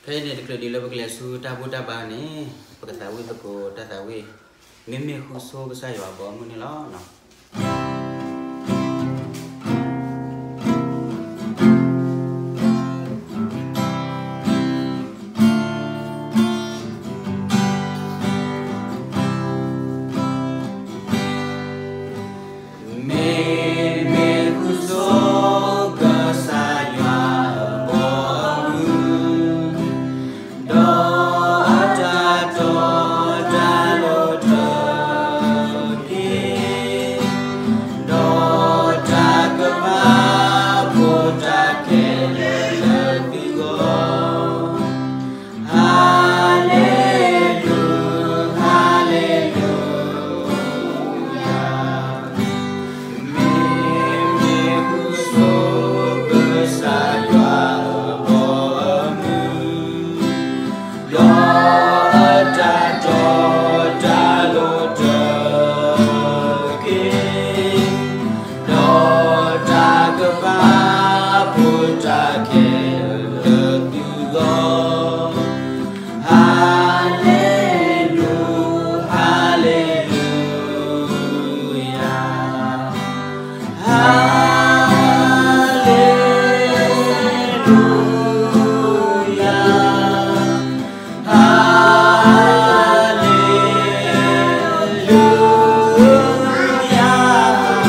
ဖဲအံၤန့ၣ် တချုးဒံးလၢပကလဲၤဆူတၢ်ဘူၣ်တၢ်ဘါန့ၣ်, ပကသးဝံၣ်သကိးတၢ်သးဝံၣ်, မ့မ့ၢ်ဃုဆိကစၢ်ယွၤအဘီအမုၢ်န့ၣ်လီၤ. မ့မ့ၢ်ဃုဆိကစၢ်ယွၤအဘီအမုၢ်, ဒီးအတၢ်တီတၢ်လိၤတက့ၢ်, ဒီးတၢ်ကပာ်ဖှိၣ်တၢ်ခဲလၢာ်လၢသုဂီၢ်, Hallelujah, hallelujah. မ့မ့ၢ်ဃုဆိကစၢ်ယွၤအဘီအမုၢ်, ဒီးအတၢ်တီတၢ်လိၤတက့ၢ်, ဒီးတၢ်ကပာ်ဖှိၣ်တၢ်ခဲလၢာ်လၢသုဂီၢ်, Hallelujah, hallelujah, hallelujah.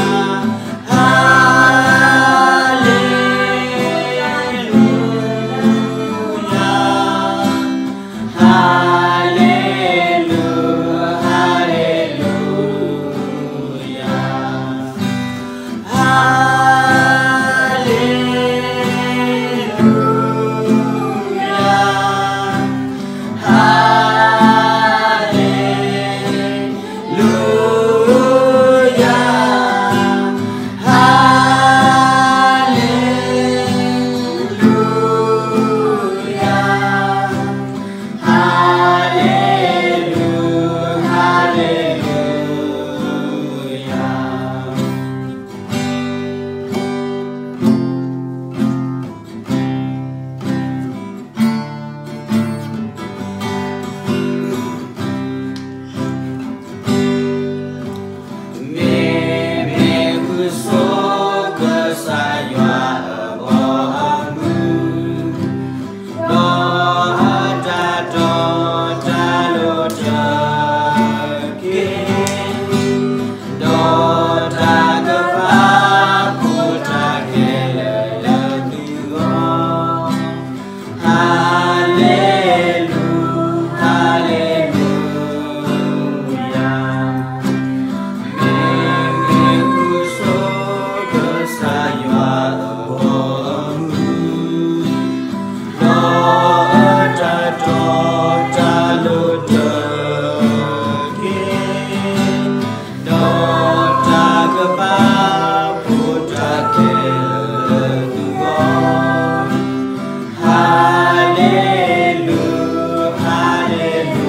Hallelujah, hallelujah, hallelujah, hallelujah. Hallelujah, hallelujah, hallelujah. Hallelujah, hallelujah. မ့မ့ၢ်ဃုဆိကစၢ်ယွၤအဘီအမုၢ်, ဒီးအတၢ်တီတၢ်လိၤတက့ၢ်, ဒီးတၢ်ကပာ်ဖှိၣ်တၢ်ခဲလၢာ်လၢသုဂီၢ်, Hallelujah, hallelujah. မ့မ့ၢ်ဃုဆိကစၢ်ယွၤအဘီအမုၢ်, ဒီးအတၢ်တီတၢ်လိၤတက့ၢ်, ဒီးတၢ်ကပာ်ဖှိၣ်တၢ်ခဲလၢာ်လၢသု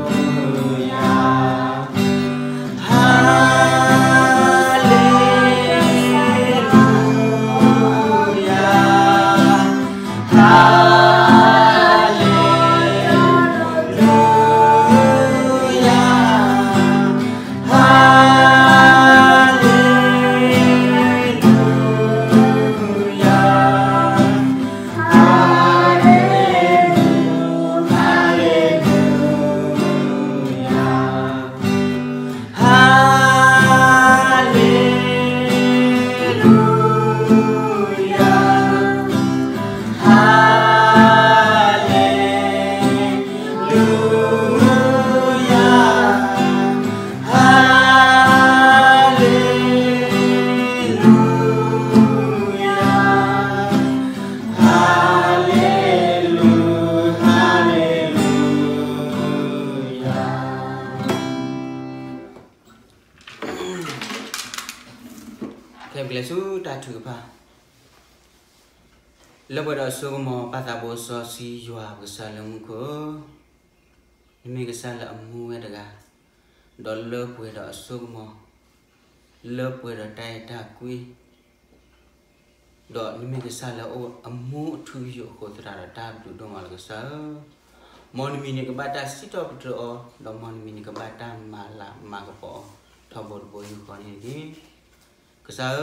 ဂီၢ်, Hallelujah, hallelujah, hallelujah, hallelujah, hallelujah, hallelujah. Hallelujah, hallelujah, hallelujah, hallelujah. ခဲအံၤပကလဲၤဆူတၢ်ထုကဖၣ်, လၢပှဲၤဒီးအစိကမီၤ ပၢ်သးဘိစီဆှံယွၤပကစၢ်လၢမူခိၣ်, နမ့ၢ်ကစၢ်လၢအမူဝဲတဂၤ, ဒီးလၢပှဲၤဒီးအစိကမီၤ, လၢပှဲၤဒီးတၢ်အဲၣ်တၢ်ကွံ ဒီးနမ့ၢ်ကစၢ်လၢအအိၣ်အမူအထူအယိာ်အဃိသတးဒီး တၢ်ဘျုးဒိၣ်မးလီၤကစၢ်ဧၢ. မ်နမံၤန့ၣ်ကဘၣ်တၢ်စံးထီၣ်ပတြၢၤအီၤ, ဒီးမ်နမံၤန့ၣ်ကဘၣ်တၢ်မၤလၤမၤကပီၤအီၤ ထီဘိတဘိယူၢ်ဃီန့ၣ်တက့ၢ်. ကစၢ်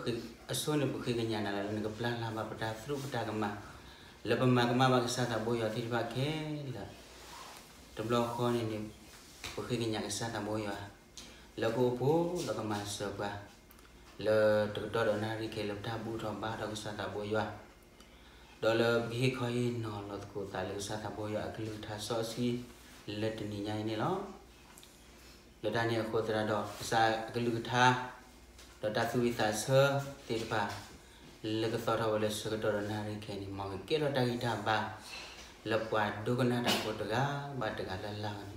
ဧၢ, အဆိန့ၣ်ပဃ့ကညးနၤလၢနကပျၢ်လၢ်ဘၣ်ပတၢ်သရူးပတၢ်ကမၣ် လၢပမၤကမၣ်ဘၣ်ကစၢ်သးဘိယွၤသ့ၣ်တဖၣ်ခဲလၢာ်. တဘျီဃီန့ၣ်န့ၣ် ပဃ့ကညးကစၢ်သးဘိယွၤ လၢကအိၣ်ဖှိၣ်ဒီးကမၤစၢၤပှၤ လၢတကတီၢ်ဒီးနၣ်ရံၣ်ခဲလၢာ်ပတၢ်ဘူၣ်ထီၣ်ဘါထီၣ်ကစၢ်သးဘိယွၤ ဒီးလၢပကဟ့ၣ်ခီဟ့ၣ်နီၤလီၤသကိးသးလၢကစၢ်သးဘိယွၤအကလုၢ်ကထါစီဆှံ လၢတနံၤညါအံၤန့ၣ်လီၤ. လၢတၢ်န့ၣ်အဃိသတးဒီး ကစၢ်အကလုၢ်ကထါ ဒီးတၢ်သူၣ်ဝံၣ်သးဆၢသ့ၣ်တဖၣ် လၢကသီၣ်ထီၣ်ဝဲလၢဆၢကတီၢ်ဒီးနၣ်ရံၣ်ခဲအံၤန့ၣ် မ်ကကဲထီၣ်တၢ်ဂံၢ်တၢ်ဘါ လၢပှၤဒိကနၣ်တၢ်ဖိတဂၤဘၣ်တဂၤလၢ်လၢ်န့ၣ်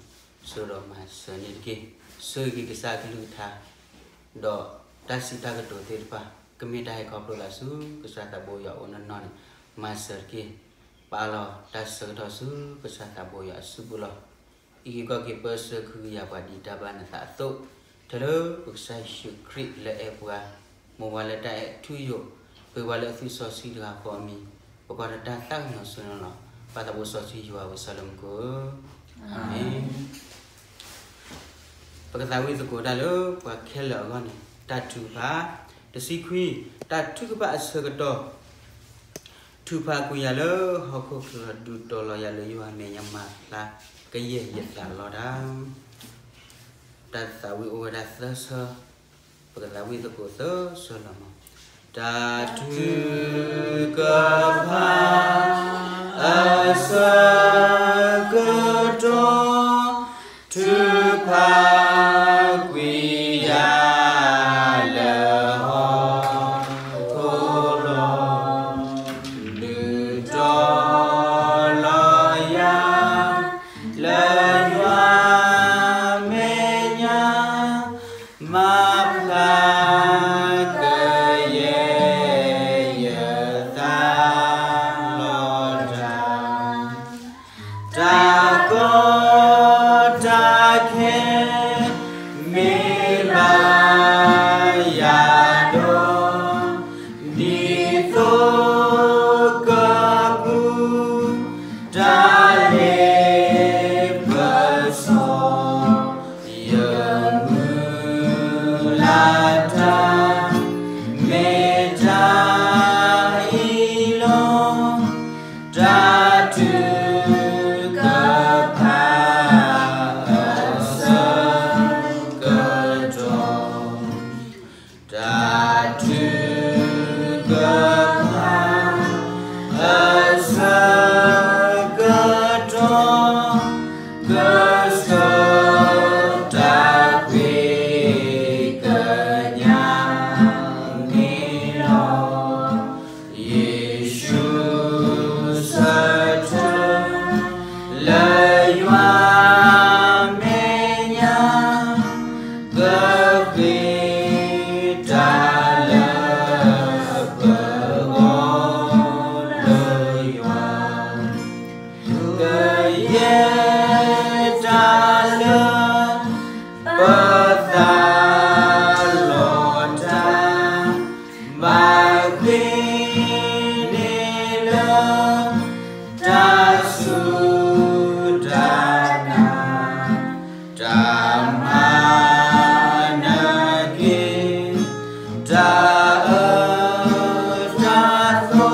ဆိၣ်ဒီးမၤစၢၤန့ၣ်တက့ၢ်. ဆၢဂ့ၤကစၢ်အကလုၢ်ကထါ ဒီးတၢ်စံးတၢ်ကတိၤသ့ၣ်တဖၣ် ကမ့ၢ်တၢ်ဟဲခီဖျိသးဆူကစၢ်သးဘိယွၤအအိၣ်နီၢ်နီၢ်န့ၣ် မၤစၢၤတက့ၢ်. ပာ်လီၤတၢ်ဆၢကတီၢ်ဆူကစၢ်သးဘိယွၤအစုပူၤလီၤ. အံးက့ၤကွၢ်က့ၤပၢဆှၢခုကယၤပှၤဒ်တၢ်ဘၣ်နသးအသိး, ထဲလၢပကစၢ်ယ့ၣ်ၡူးခရံာ်လၢအဲၣ်ပှၤ, မိၢ်ပှၤလၢတၢ်အဲၣ်ထူယိာ်, ပှ့ၤပှၤလၢအသွံၣ်စီဆှံတဂၤဃီအမံၤ, ပကွၢ်ဒီးတၢ်သးကညီၤဆိနီၤလီၤ. ပၢ်သးဘိစီဆှံယွၤဝံသးစူၤလၢမူခိၣ်, အၤမ့ၣ်. ပကသးဝံၣ်သကိးတၢ်လၢပှၤခဲလၢာ်အဂီၢ်န့ၣ် တၢ်ထုကဖၣ်, တဆံခွံ, တၢ်ထုကဖၣ်အဆၢကတီၢ် ထုကဖၣ်ကွံာ်ယၤလၢဟီၣ်ခိၣ်ချၢ ဒုးတီၤလီၤယၤလၢယွၤမဲာ်ညါ မၤဖျါကယဲၢ်ယသးလီတၢ်. တၢ်သးဝံၣ်အိၣ်ဝဲဒၣ်သၢဆၢ, ပကသးဝံၣ်သကိးသၢဆၢလီၤမး. တၢ်ထုကဖၣ် အဆၢကတီၢ်, ထုကဖၣ်ကွံာ်ယၤလၢ ဟီၣ်ခိၣ်ချၢ, ဒုးတီၤလီၤယၤ လၢယွၤမဲာ်ညါ မၤဖျါကယဲၢ်ယသးလီတၢ်. တၢ်ကီတၢ်ခဲ မ့ၢ်ဘၣ်ယၤဒီး ဒ်သိးကပူၤ တၢ်လ့ပစီ ယမုၢ်လၢ်တၢ် မ့ၢ်တၢ်အံၤလီၤ. တၢ်ထုကဖၣ်အဆၢကတီၢ်, တၢ်ထုကဖၣ်အဆၢကတီၢ်, ကဆၢတၢ်ကွ့ကညးန့ၣ်လီၤ. ယ့ၣ်ၡူးဆၢထၢၣ် လၢယွၤမဲာ်ညါ, ကဃ့တၢ်လၢပဂီၢ်လၢယွၤ, ကယဲၢ်တၢ်လၢပသးလီတၢ်, ဘၣ်ဃ့န့ၢ်လၢ တၢ်စူၢ်တၢ်နာ်, တၢ်မၤနၢၤက့ၤ, တၢ်အၢတၢ်သီ,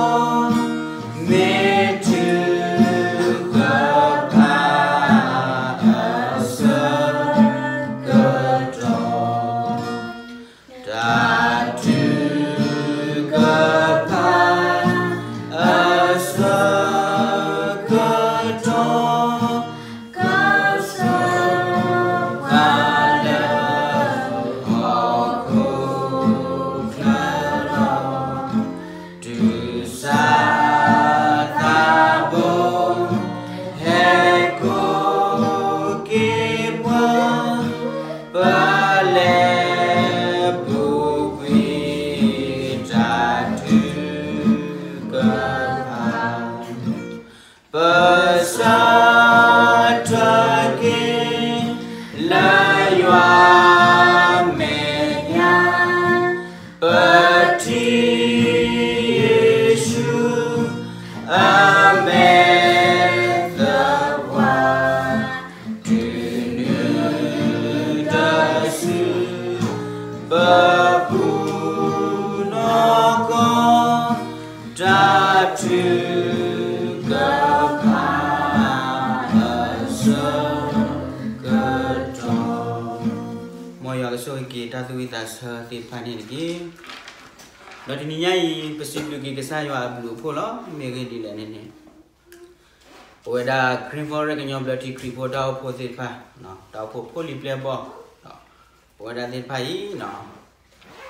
မ့ၢ်ထုကဖၣ်အဆၢကတီၢ်, တၢ်ထုကဖၣ် အဆၢကတီၢ်, ကဆှၢပှၤလၢဟီၣ်ခိၣ်ချၢလီၤ. တုၤစၢ်သးဘိ ဟဲကိးက့ၤပှၤ, ပလဲၤပူၤကွံာ်တၢ်ထုကဖၣ်, ပဆၢထၢၣ်က့ၤ လၢယွၤမဲာ်ညါ, ပထံၣ် သးဆၢသ့ၣ်တဖၣ်န့ၣ်တက့ၢ်. ဒီးတနံၤညါအံၤ ပစံးဘျုးက့ၤကစၢ်ယွၤအဘျုးအဖှိၣ်လီၤ. မ့ၢ်အဂ့ၢ်ဒ်လဲၣ်န့ၣ်န့ၣ် ပဝဲဒၣ် Green Forest ကညီဘျၢထံခရံာ်ဖိတၢ်အိၣ်ဖှိၣ်သ့ၣ်တဖၣ်, တၢ်အိၣ်ဖှိၣ်ဖိလံၤပျဲၢ်ဘီၣ်, ဒီးပဝဲဒၣ်သ့ၣ်တဖၣ်အံၤ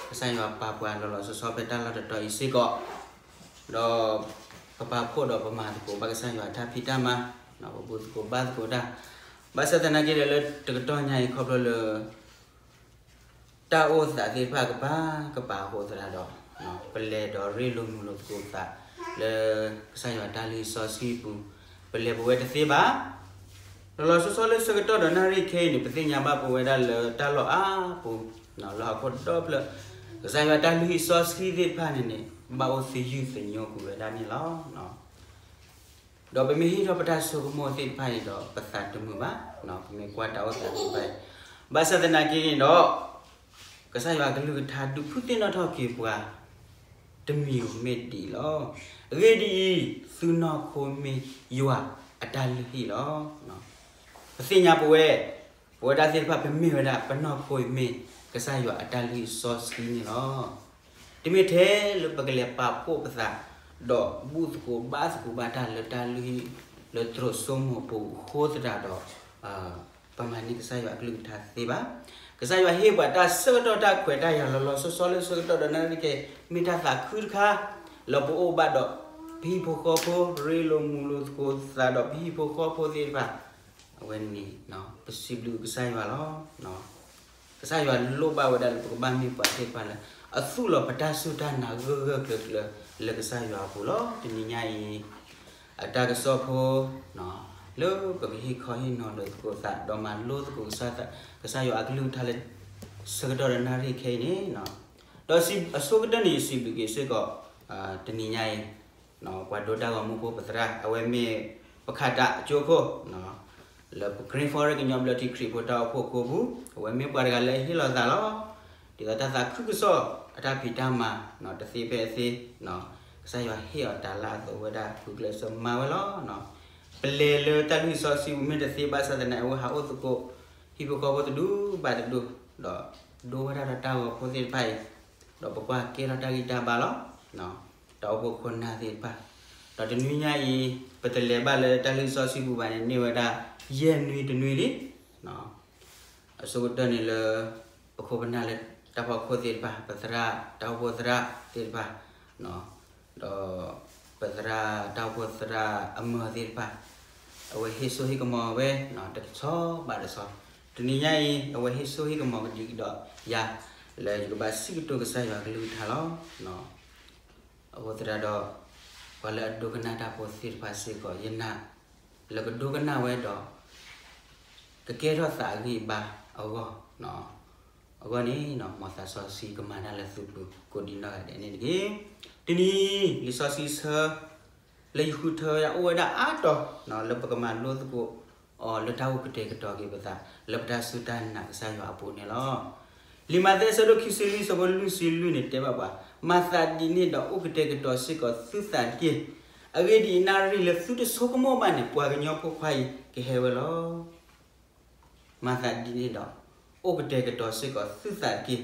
ကစၢ်ယွၤပာ်ပှၤလီၤလီၤဆီဆီဖဲတၢ်လီၢ်တတီၤအံၤစ့ၢ်ကီး, ဒီးပပာ်ဖှိၣ်ဒီးပမၤသကိးဘၣ်ကစၢ်ယွၤအတၢ်ဖံးတၢ်မၤ, ပဘူၣ်သကိးဘါသကိးတၢ်, ဘၣ်ဆၣ်သနာ်က့ဒီးလၢတကတီၢ်ညါအံၤခီဖျိလၢ တၢ်အိၣ်သးသ့ၣ်တဖၣ်ကပၤကပၤအဃိသတးဒီး ပလဲၤဒီးရ့လိာ်မုာ်လိာ်သကိးသးလၢကစၢ်ယွၤတၢ်လုၢ်ဟံၣ်စီဆှံအပူၤ, ပလဲၤပဝဲတသ့ဘၣ်. လီၤလီၤဆီဆီလၢဆၢကတီၢ်ဒီးနၣ်ရံၣ်ခဲအံၤန့ၣ် ပသ့ၣ်ညါဘၣ်ပဝဲဒၣ်လၢတၢ်လီၢ်အါပူၤ, လၢဟီၣ်ခိၣ်ဒီဖျၢၣ် ကစၢ်ယွၤတၢ်လုၢ်ဟံၣ်စီဆှံသ့ၣ်တဖၣ်န့ၣ်န့ၣ် ဘၣ်အိၣ်သယုၢ်သညိကွံာ်ဝဲဒၣ်န့ၣ်လီၤ. ဒီးပမ့ၢ်ဟ့ၣ်ထီၣ်ပတၢ်ဆိကမိၣ်သ့ၣ်တဖၣ်အံၤဒီး ပသးတမုာ်ဘၣ်, ပမ့ၢ်ကွၢ်တၢ်အိၣ်သးသ့ၣ်တဖၣ်အံၤ, ဘၣ်ဆၣ်သနာ်က့န့ၣ်ဒီး ကစၢ်ယွၤအကလုၢ်ကထါဒုးဖုသ့ၣ်နီၣ်ထီၣ်က့ၤပှၤ တမံၤဧိၤမ့ၢ်ဒ်အံၤလီၤ. အဂ့ၢ်ဒ်အံၤ, သုနီၢ်ခိမ့ၢ်ယွၤအတၢ်လုၢ်ဟံၣ်လီၤ. ပသ့ၣ်ညါပဝဲ, ပဝဲဒၣ်သ့ၣ်တဖၣ်ပမ့ၢ်ဝဲဒၣ်ပနီၢ်ခိအံၤမ့ၢ်ကစၢ်ယွၤအတၢ်လုၢ်ဟံၣ်စီဆှံန့ၣ်လီၤ. တမ့ၢ်ထဲလၢပကလဲၤပာ်ဖှိၣ်ပသး ဒီးဘူၣ်သကိးဘါသကိးဘၣ်တၢ်လၢတၢ်လုၢ်ဟံၣ်လၢသရိာ်စိမိၤအပူၤအဃိသတးဒီး ပမၤန့ၢ်ကစၢ်ယွၤအကလုၢ်ကထါတသ့ဘၣ်. ကစၢ်ယွၤဟ့ၣ်ပှၤတၢ်ဆၢကတီၢ်တၢ်ခွဲးတၢ်ယာ်လီၤလီၤဆီဆီလၢဆၢကတီၢ်ဒီးနၣ်ရံၣ်ခဲအံၤ မ့ၢ်တၢ်သးခုတခါ လၢပအိၣ်ဘၣ်ဒီးပဟံၣ်ဖိဃီဖိ ရ့လိာ်မုာ်လိာ်သကိးသးဒီးပဟံၣ်ဖိဃီဖိသ့ၣ်တဖၣ် အဝဲန့ၣ် ပစံးဘျုးကစၢ်ယွၤလီၤ. ကစၢ်ယွၤလိၣ်ဘၣ်ဝဲဒၣ်လၢပကဘၣ်မ့ၢ်ပှၤသ့ၣ်တဖၣ်လၢ အသူၣ်လီၤပတၢ်စူၢ်တၢ်နာ်ဂၢၢ်ဂၢၢ်ကျၢၤကျၢၤလၢကစၢ်ယွၤအပူၤလီၤ. တနံၤညါအံၤ အတၢ်ကစီၣ်ဖိ လၢပကဟ့ၣ်ခီဟ့ၣ်နီၤလိာ်သကိးသး ဒီးမၤလိသကိးကစၢ်ယွၤအကလုၢ်ကထါလၢ ဆၢကတီၢ်ဒီးနၣ်ရံၣ်ခဲအံၤန့ၣ်, ဒီးအဆိကတၢၢ်န့ၣ် ယစံးဘျုးက့ၤစ့ၢ်ကီး တနံၤညါအံၤ ပှၤဒိတၢ်ဂီၤမူဖိပသရၣ် အဝဲမ့ၢ်ပခးတးကၠိခိၣ် လၢပ Green Forest ကညီဘျၢထံခရံာ်ဖိတၢ်အိၣ်ဖှိၣ်ခိၣ်ပူၤ အဝဲမ့ၢ်ပှၤတဂၤလၢအဟ့ၣ်လီၤသးလီၤ. ဒ်သိးတၢ်သးခုကစီၣ် အတၢ်ဖံးတၢ်မၤ တသ့ဖဲအသ့ ကစၢ်ယွၤဟ့ၣ်အီၤတၢ်လၢအသးဝဲဒၣ် ဂုာ်ကျဲးစၢးမၤဝဲလီၤ. ပလဲၤလၢတၢ်လုၢ်ဟံၣ်စီဆှံပူၤမ့ၢ်တသ့ဘၣ်ဆၣ်သနာ်က့ အဝဲဟးအိၣ်သကိး ဟံၣ်ဖိဃီဖိတဒူၣ်ဘၣ်တဒူၣ် ဒီးဒိဝဲဒၣ်ဒီးတၢ်ဂီၤဖိသ့ၣ်တဖၣ်အံၤ ဒီးပကွၢ်ကဲထီၣ်တၢ်ဂံၢ်တၢ်ဘါလီၤ. တၢ်အိၣ်ဖှိၣ်ခိၣ်နၢ်သ့ၣ်တဖၣ် ဒီးတနွံညါအံၤ ပတလဲၤဘၣ်လၢတၢ်လုၢ်ဟံၣ်စီဆှံပူၤဘၣ်န့ၣ် န့ၢ်ဝဲဒၣ်ယဲၢ်နွံတနွံလံ. အဆိကတၢၢ်န့ၣ်လၢ ပခိၣ်ပနၢ်လၢတၢ်ဖီခိၣ်သ့ၣ်တဖၣ် ပသရၣ် တၢ်အိၣ်ဖှိၣ်သရၣ်သ့ၣ်တဖၣ် ဒီးပသရၣ်တၢ်အိၣ်ဖှိၣ်သရၣ်အမၢၢ်သ့ၣ်တဖၣ် အဝဲဟ့ၣ်စိဟ့ၣ်ကမီၤဝဲ တဆီဘၣ်တဆီ တနံၤညါအံၤ အဝဲဟ့ၣ်စိဟ့ၣ်ကမီၤကဒံကဒီးယၤ လၢယကဘၣ်စံးကတိၤကစၢ်ယွၤကလုၢ်ကထါလီၤ. အဃိသတးဒီး ပှၤလၢအဒိကနၣ်တၢ်ဖိသ့ၣ်တဖၣ်စ့ၢ်ကီး ယနာ်လၢကဒိကနၣ်ဝဲဒီး ကကဲထီၣ်သးအဂံၢ်အဘါအဂီၢ်, အဂီၢ်န့ၣ် မ်သးစီဆှံကမၤတၢ်လၢသုပူၤကိးဒံးနီၢ်ဂၤဒဲးန့ၣ်တက့ၢ်. တနံၤအံၤ လံာ်စီဆှံဆၢ လၢယဃုထၢဝဲဒၣ်အိၣ်ဝဲဒၣ်အါတီၤ လၢပကမၤလိသကိးအီၤလၢတၢ်အိၣ်ကတဲာ်ကတီၤက့ၤပသး လၢပတၢ်စူၢ်တၢ်နာ်ကစၢ်ယွၤအပူၤန့ၣ်လီၤ. လံာ်မးသဲအဆၢဒိၣ်ခံဆံလွံၢ် အဆၢဖိလွံၢ်ဆံလွံၢ်န့ၣ် တဲဘၣ်ပှၤ, မၤသးဒ်န့ၣ်ဒီးအိၣ်ကတဲာ်ကတီၤစ့ၢ်ကီးသုသးတက့ၢ်. အဂ့ၢ်ဒ်အံၤ, နၣ်ရံၣ်လၢသုတဆိကမိၣ်ဘၣ်န့ၣ် ပှၤကညီဖိခွါအံၤကဟဲဝဲလီၤ. မၤသးဒ်န့ၣ်ဒီး အိၣ်ကတဲာ်ကတီၤစ့ၢ်ကီးသုသးတက့ၢ်.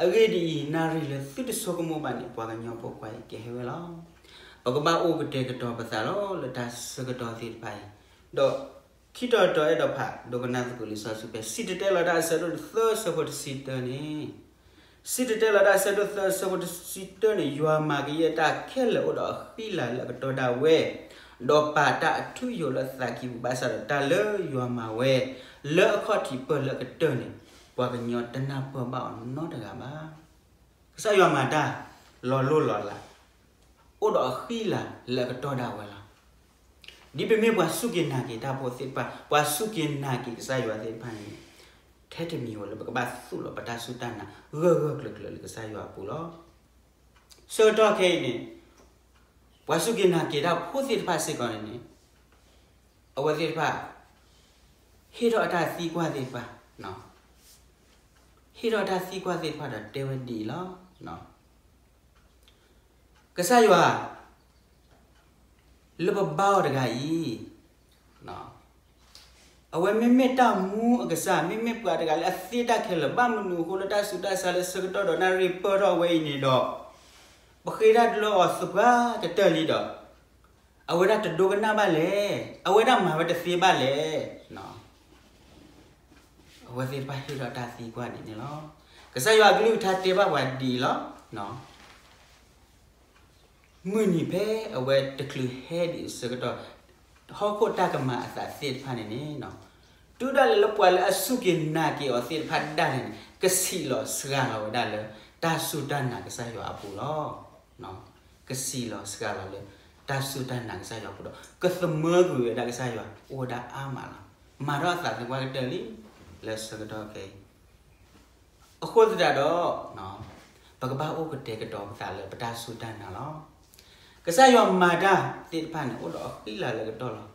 အဂ့ၢ်ဒ်အံၤ, နၣ်ရံၣ်လၢသုတဆိကမိၣ်ဘၣ်န့ၣ် ပှၤကညီဖိခွါအံၤကဟဲဝဲလီၤ. ပကဘၣ်အိၣ်ကတဲာ်ကတီၤပသးလီၤ လၢတၢ်ဆၢကတီၢ်သ့ၣ်တဖၣ်အံၤ, ဒီးခံတီၤတီၤအဲၣ်ဒိးဖးဒိကနၣ်သကိးလံာ်စီဆှံဖဲ စံၣ်တဲၤတဲလီၤတၢ်အဆၢဒိၣ်သၢ အဆၢဖိတဆံတၢန့ၣ် စံၣ်တဲၤတဲလီၤတၢ်အဆၢဒိၣ်သၢ အဆၢဖိတဆံတၢန့ၣ် ယွၤမၤကယဲၢ်တၢ်ခဲလၢာ်အိၣ်ဒီးအဃံအလၤလၢအကတီၢ်ဒၣ်ဝဲ, ဒီးပာ်တၢ်အထူအယိာ်လၢအသးကံၢ်ပူၤ ဘၣ်ဆၣ်ဒီးတၢ်လၢယွၤမၤဝဲ လၢအခီၣ်ထံးပၢၢ်လၢအကတၢၢ်န့ၣ် ပှၤကညီတနၢ်ပၢၢ်ဘၣ်အီၤနီတဂၤဘၣ်. ကစၢ်ယွၤမၤတၢ်လီၤလိၢ်လီၤလး အိၣ်ဒီးအဃံအလၤလၢအကတီၢ်ဒၣ်ဝဲလီၤ. ဒ်ပမ့ၢ်ပှၤစူၢ်က့ၤနာ်က့ၤတၢ်ဖိသ့ၣ်တဖၣ်, ပှၤစူၢ်က့ၤနာ်က့ၤကစၢ်ယွၤသ့ၣ်တဖၣ်န့ၣ်, ထဲတမံၤဧိၤလၢပကဘၣ်သူၣ်လီၤပတၢ်စူၢ်တၢ်နာ်ဂၢၢ်ဂၢၢ်ကျၢၤကျၢၤလၢကစၢ်ယွၤအပူၤလီၤ. ဆၢကတီၢ်ခဲအံၤန့ၣ်, ပှၤစူၢ်က့ၤနာ်က့ၤတၢ်ဖိသ့ၣ်တဖၣ်စ့ၢ်ကီးန့ၣ်န့ၣ်, အဝဲသ့ၣ်တဖၣ် ဟ့ၣ်ထီၣ်အတၢ်သံကွၢ်သ့ၣ်တဖၣ်, ဟ့ၣ်ထီၣ်အတၢ်သံကွၢ်သ့ၣ်တဖၣ်ဒီးတဲဝဲဒ်အံၤလီၤ. ကစၢ်ယွၤ လၢပဘါအီၤတဂၤအံၤ, အဝဲမ့မ့ၢ်တၢ်မူအကစၢ်, မ့မ့ၢ်ပှၤတဂၤလၢအသ့တၢ်ခဲလၢာ်, ဘၣ်မနုၤအဃိလၢတၢ်ဆူးတၢ်ဆါလၢဆၢကတီၢ်ဒီးနၣ်ရံၣ်ပၢၢ်ထီၣ်ဝဲအံၤန့ၣ်ဒီး ပဃ့တၢ်ဒုးလၢအီၤသပှၢ်ကတၢၢ်လံဒီး အဝဲဒၣ်တဒိကနၣ်ဘၣ်လဲၣ်, အဝဲဒၣ်မၤဝဲတသ့ဘၣ်လဲၣ်. အဝဲသ့ၣ်တဖၣ်ဟ့ၣ်ထီၣ်တၢ်သံကွၢ်ဒ်န့ၣ်လီၤ. ကစၢ်ယွၤအကလုၢ်ကထါတဲဘၣ်ပှၤဒ်အံၤလီၤ. မုၢ်နံၤဖဲအဝဲတချုးဟဲဒံးအဆၢကတီၢ်, ဟီၣ်ခိၣ်တၢ်ကမၤအသးသ့ၣ်တဖၣ်န့ၣ်န့ၣ်, တုၤဒၣ်လဲာ်လၢပှၤလၢအစူၢ်က့ၤနာ်က့ၤအီၤသ့ၣ်တဖၣ်ဒၣ်လဲာ်န့ၣ် ကဆံးလီၤစှၤလီၤဝဲဒၣ်လၢတၢ်စူၢ်တၢ်နာ်ကစၢ်ယွၤအပူၤလီၤ. ကဆံးလီၤစှၤလီၤလၢတၢ်စူၢ်တၢ်နာ်ကစၢ်ယွၤအပူၤဒီး ကသမၢကွံာ်ဝဲဒၣ်ကစၢ်ယွၤအိၣ်ဝဲဒၣ်အါမးလီၤ. မၤထီၣ်အသးသပှၢ်ကတၢၢ်လံ လၢဆၢကတီၢ်ခဲအံၤ အဃိသတးဒီး ပကဘၣ်အိၣ်ကတဲာ်ကတီၤပသးလၢပတၢ်စူၢ်တၢ်နာ်လီၤ. ကစၢ်ယွၤမၤတၢ်သ့ၣ်တဖၣ်န့ၣ် အိၣ်ဒီးအဃံလၤလၢကတီၢ်လီၤ.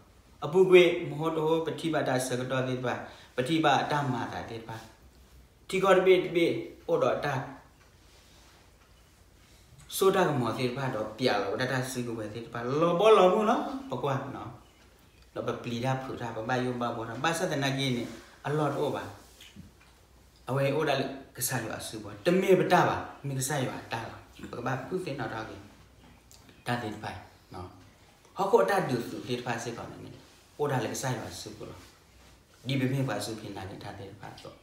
အပူၤကွံာ် မဟိတဟိ ပထံၣ်ဘၣ်တၢ်ဆၢကတီၢ်သ့ၣ်တဖၣ်, ပထံၣ်ဘၣ်အတၢ်မၤအသးသ့ၣ်တဖၣ်, ထံကီၢ်တဘ့ၣ်တဘ့ၣ် အိၣ်ဒီးတၢ် စိတၢ်ကမီၤသ့ၣ်တဖၣ်ဒီး ပျဲလီၤဝဲဒၣ်တၢ်စုကဝဲၤသ့ၣ်တဖၣ် လီၤဘီလီၤမုၢ်လီၤ ပကွၢ်, ဒီးပပျံၤတၢ်ဖုးတၢ် ပဘၣ်ယိၣ်ဘၣ်ဘှီတၢ် ဘၣ်ဆၣ်သနာ်က့န့ၣ် အလီၢ်တအိၣ်ဘၣ်. အဝဲအံၤအိၣ်ဒၣ်လၢကစၢ်ယွၤအစုပူၤ, တမ့ၢ်ပတၢ်ဘၣ်, မ့ၢ်ကစၢ်ယွၤအတၢ်လီၤ. ပကဘၣ်ကူၣ်သ့ၣ်နီၣ်ထီၣ်က့ၤ တၢ်သ့ၣ်တဖၣ်အံၤ, ဟီၣ်ခိၣ်အတၢ်ဒုးသုးသ့ၣ်တဖၣ်စ့ၢ်ကီးန့ၣ်န့ၣ် အိၣ်ဒၣ်လၢကစၢ်ယွၤအစုပူၤလီၤ. ဒ်ပမ့ၢ်ပှၤစူၢ်က့ၤနာ်က့ၤတၢ်သ့ၣ်တဖၣ်အသိး,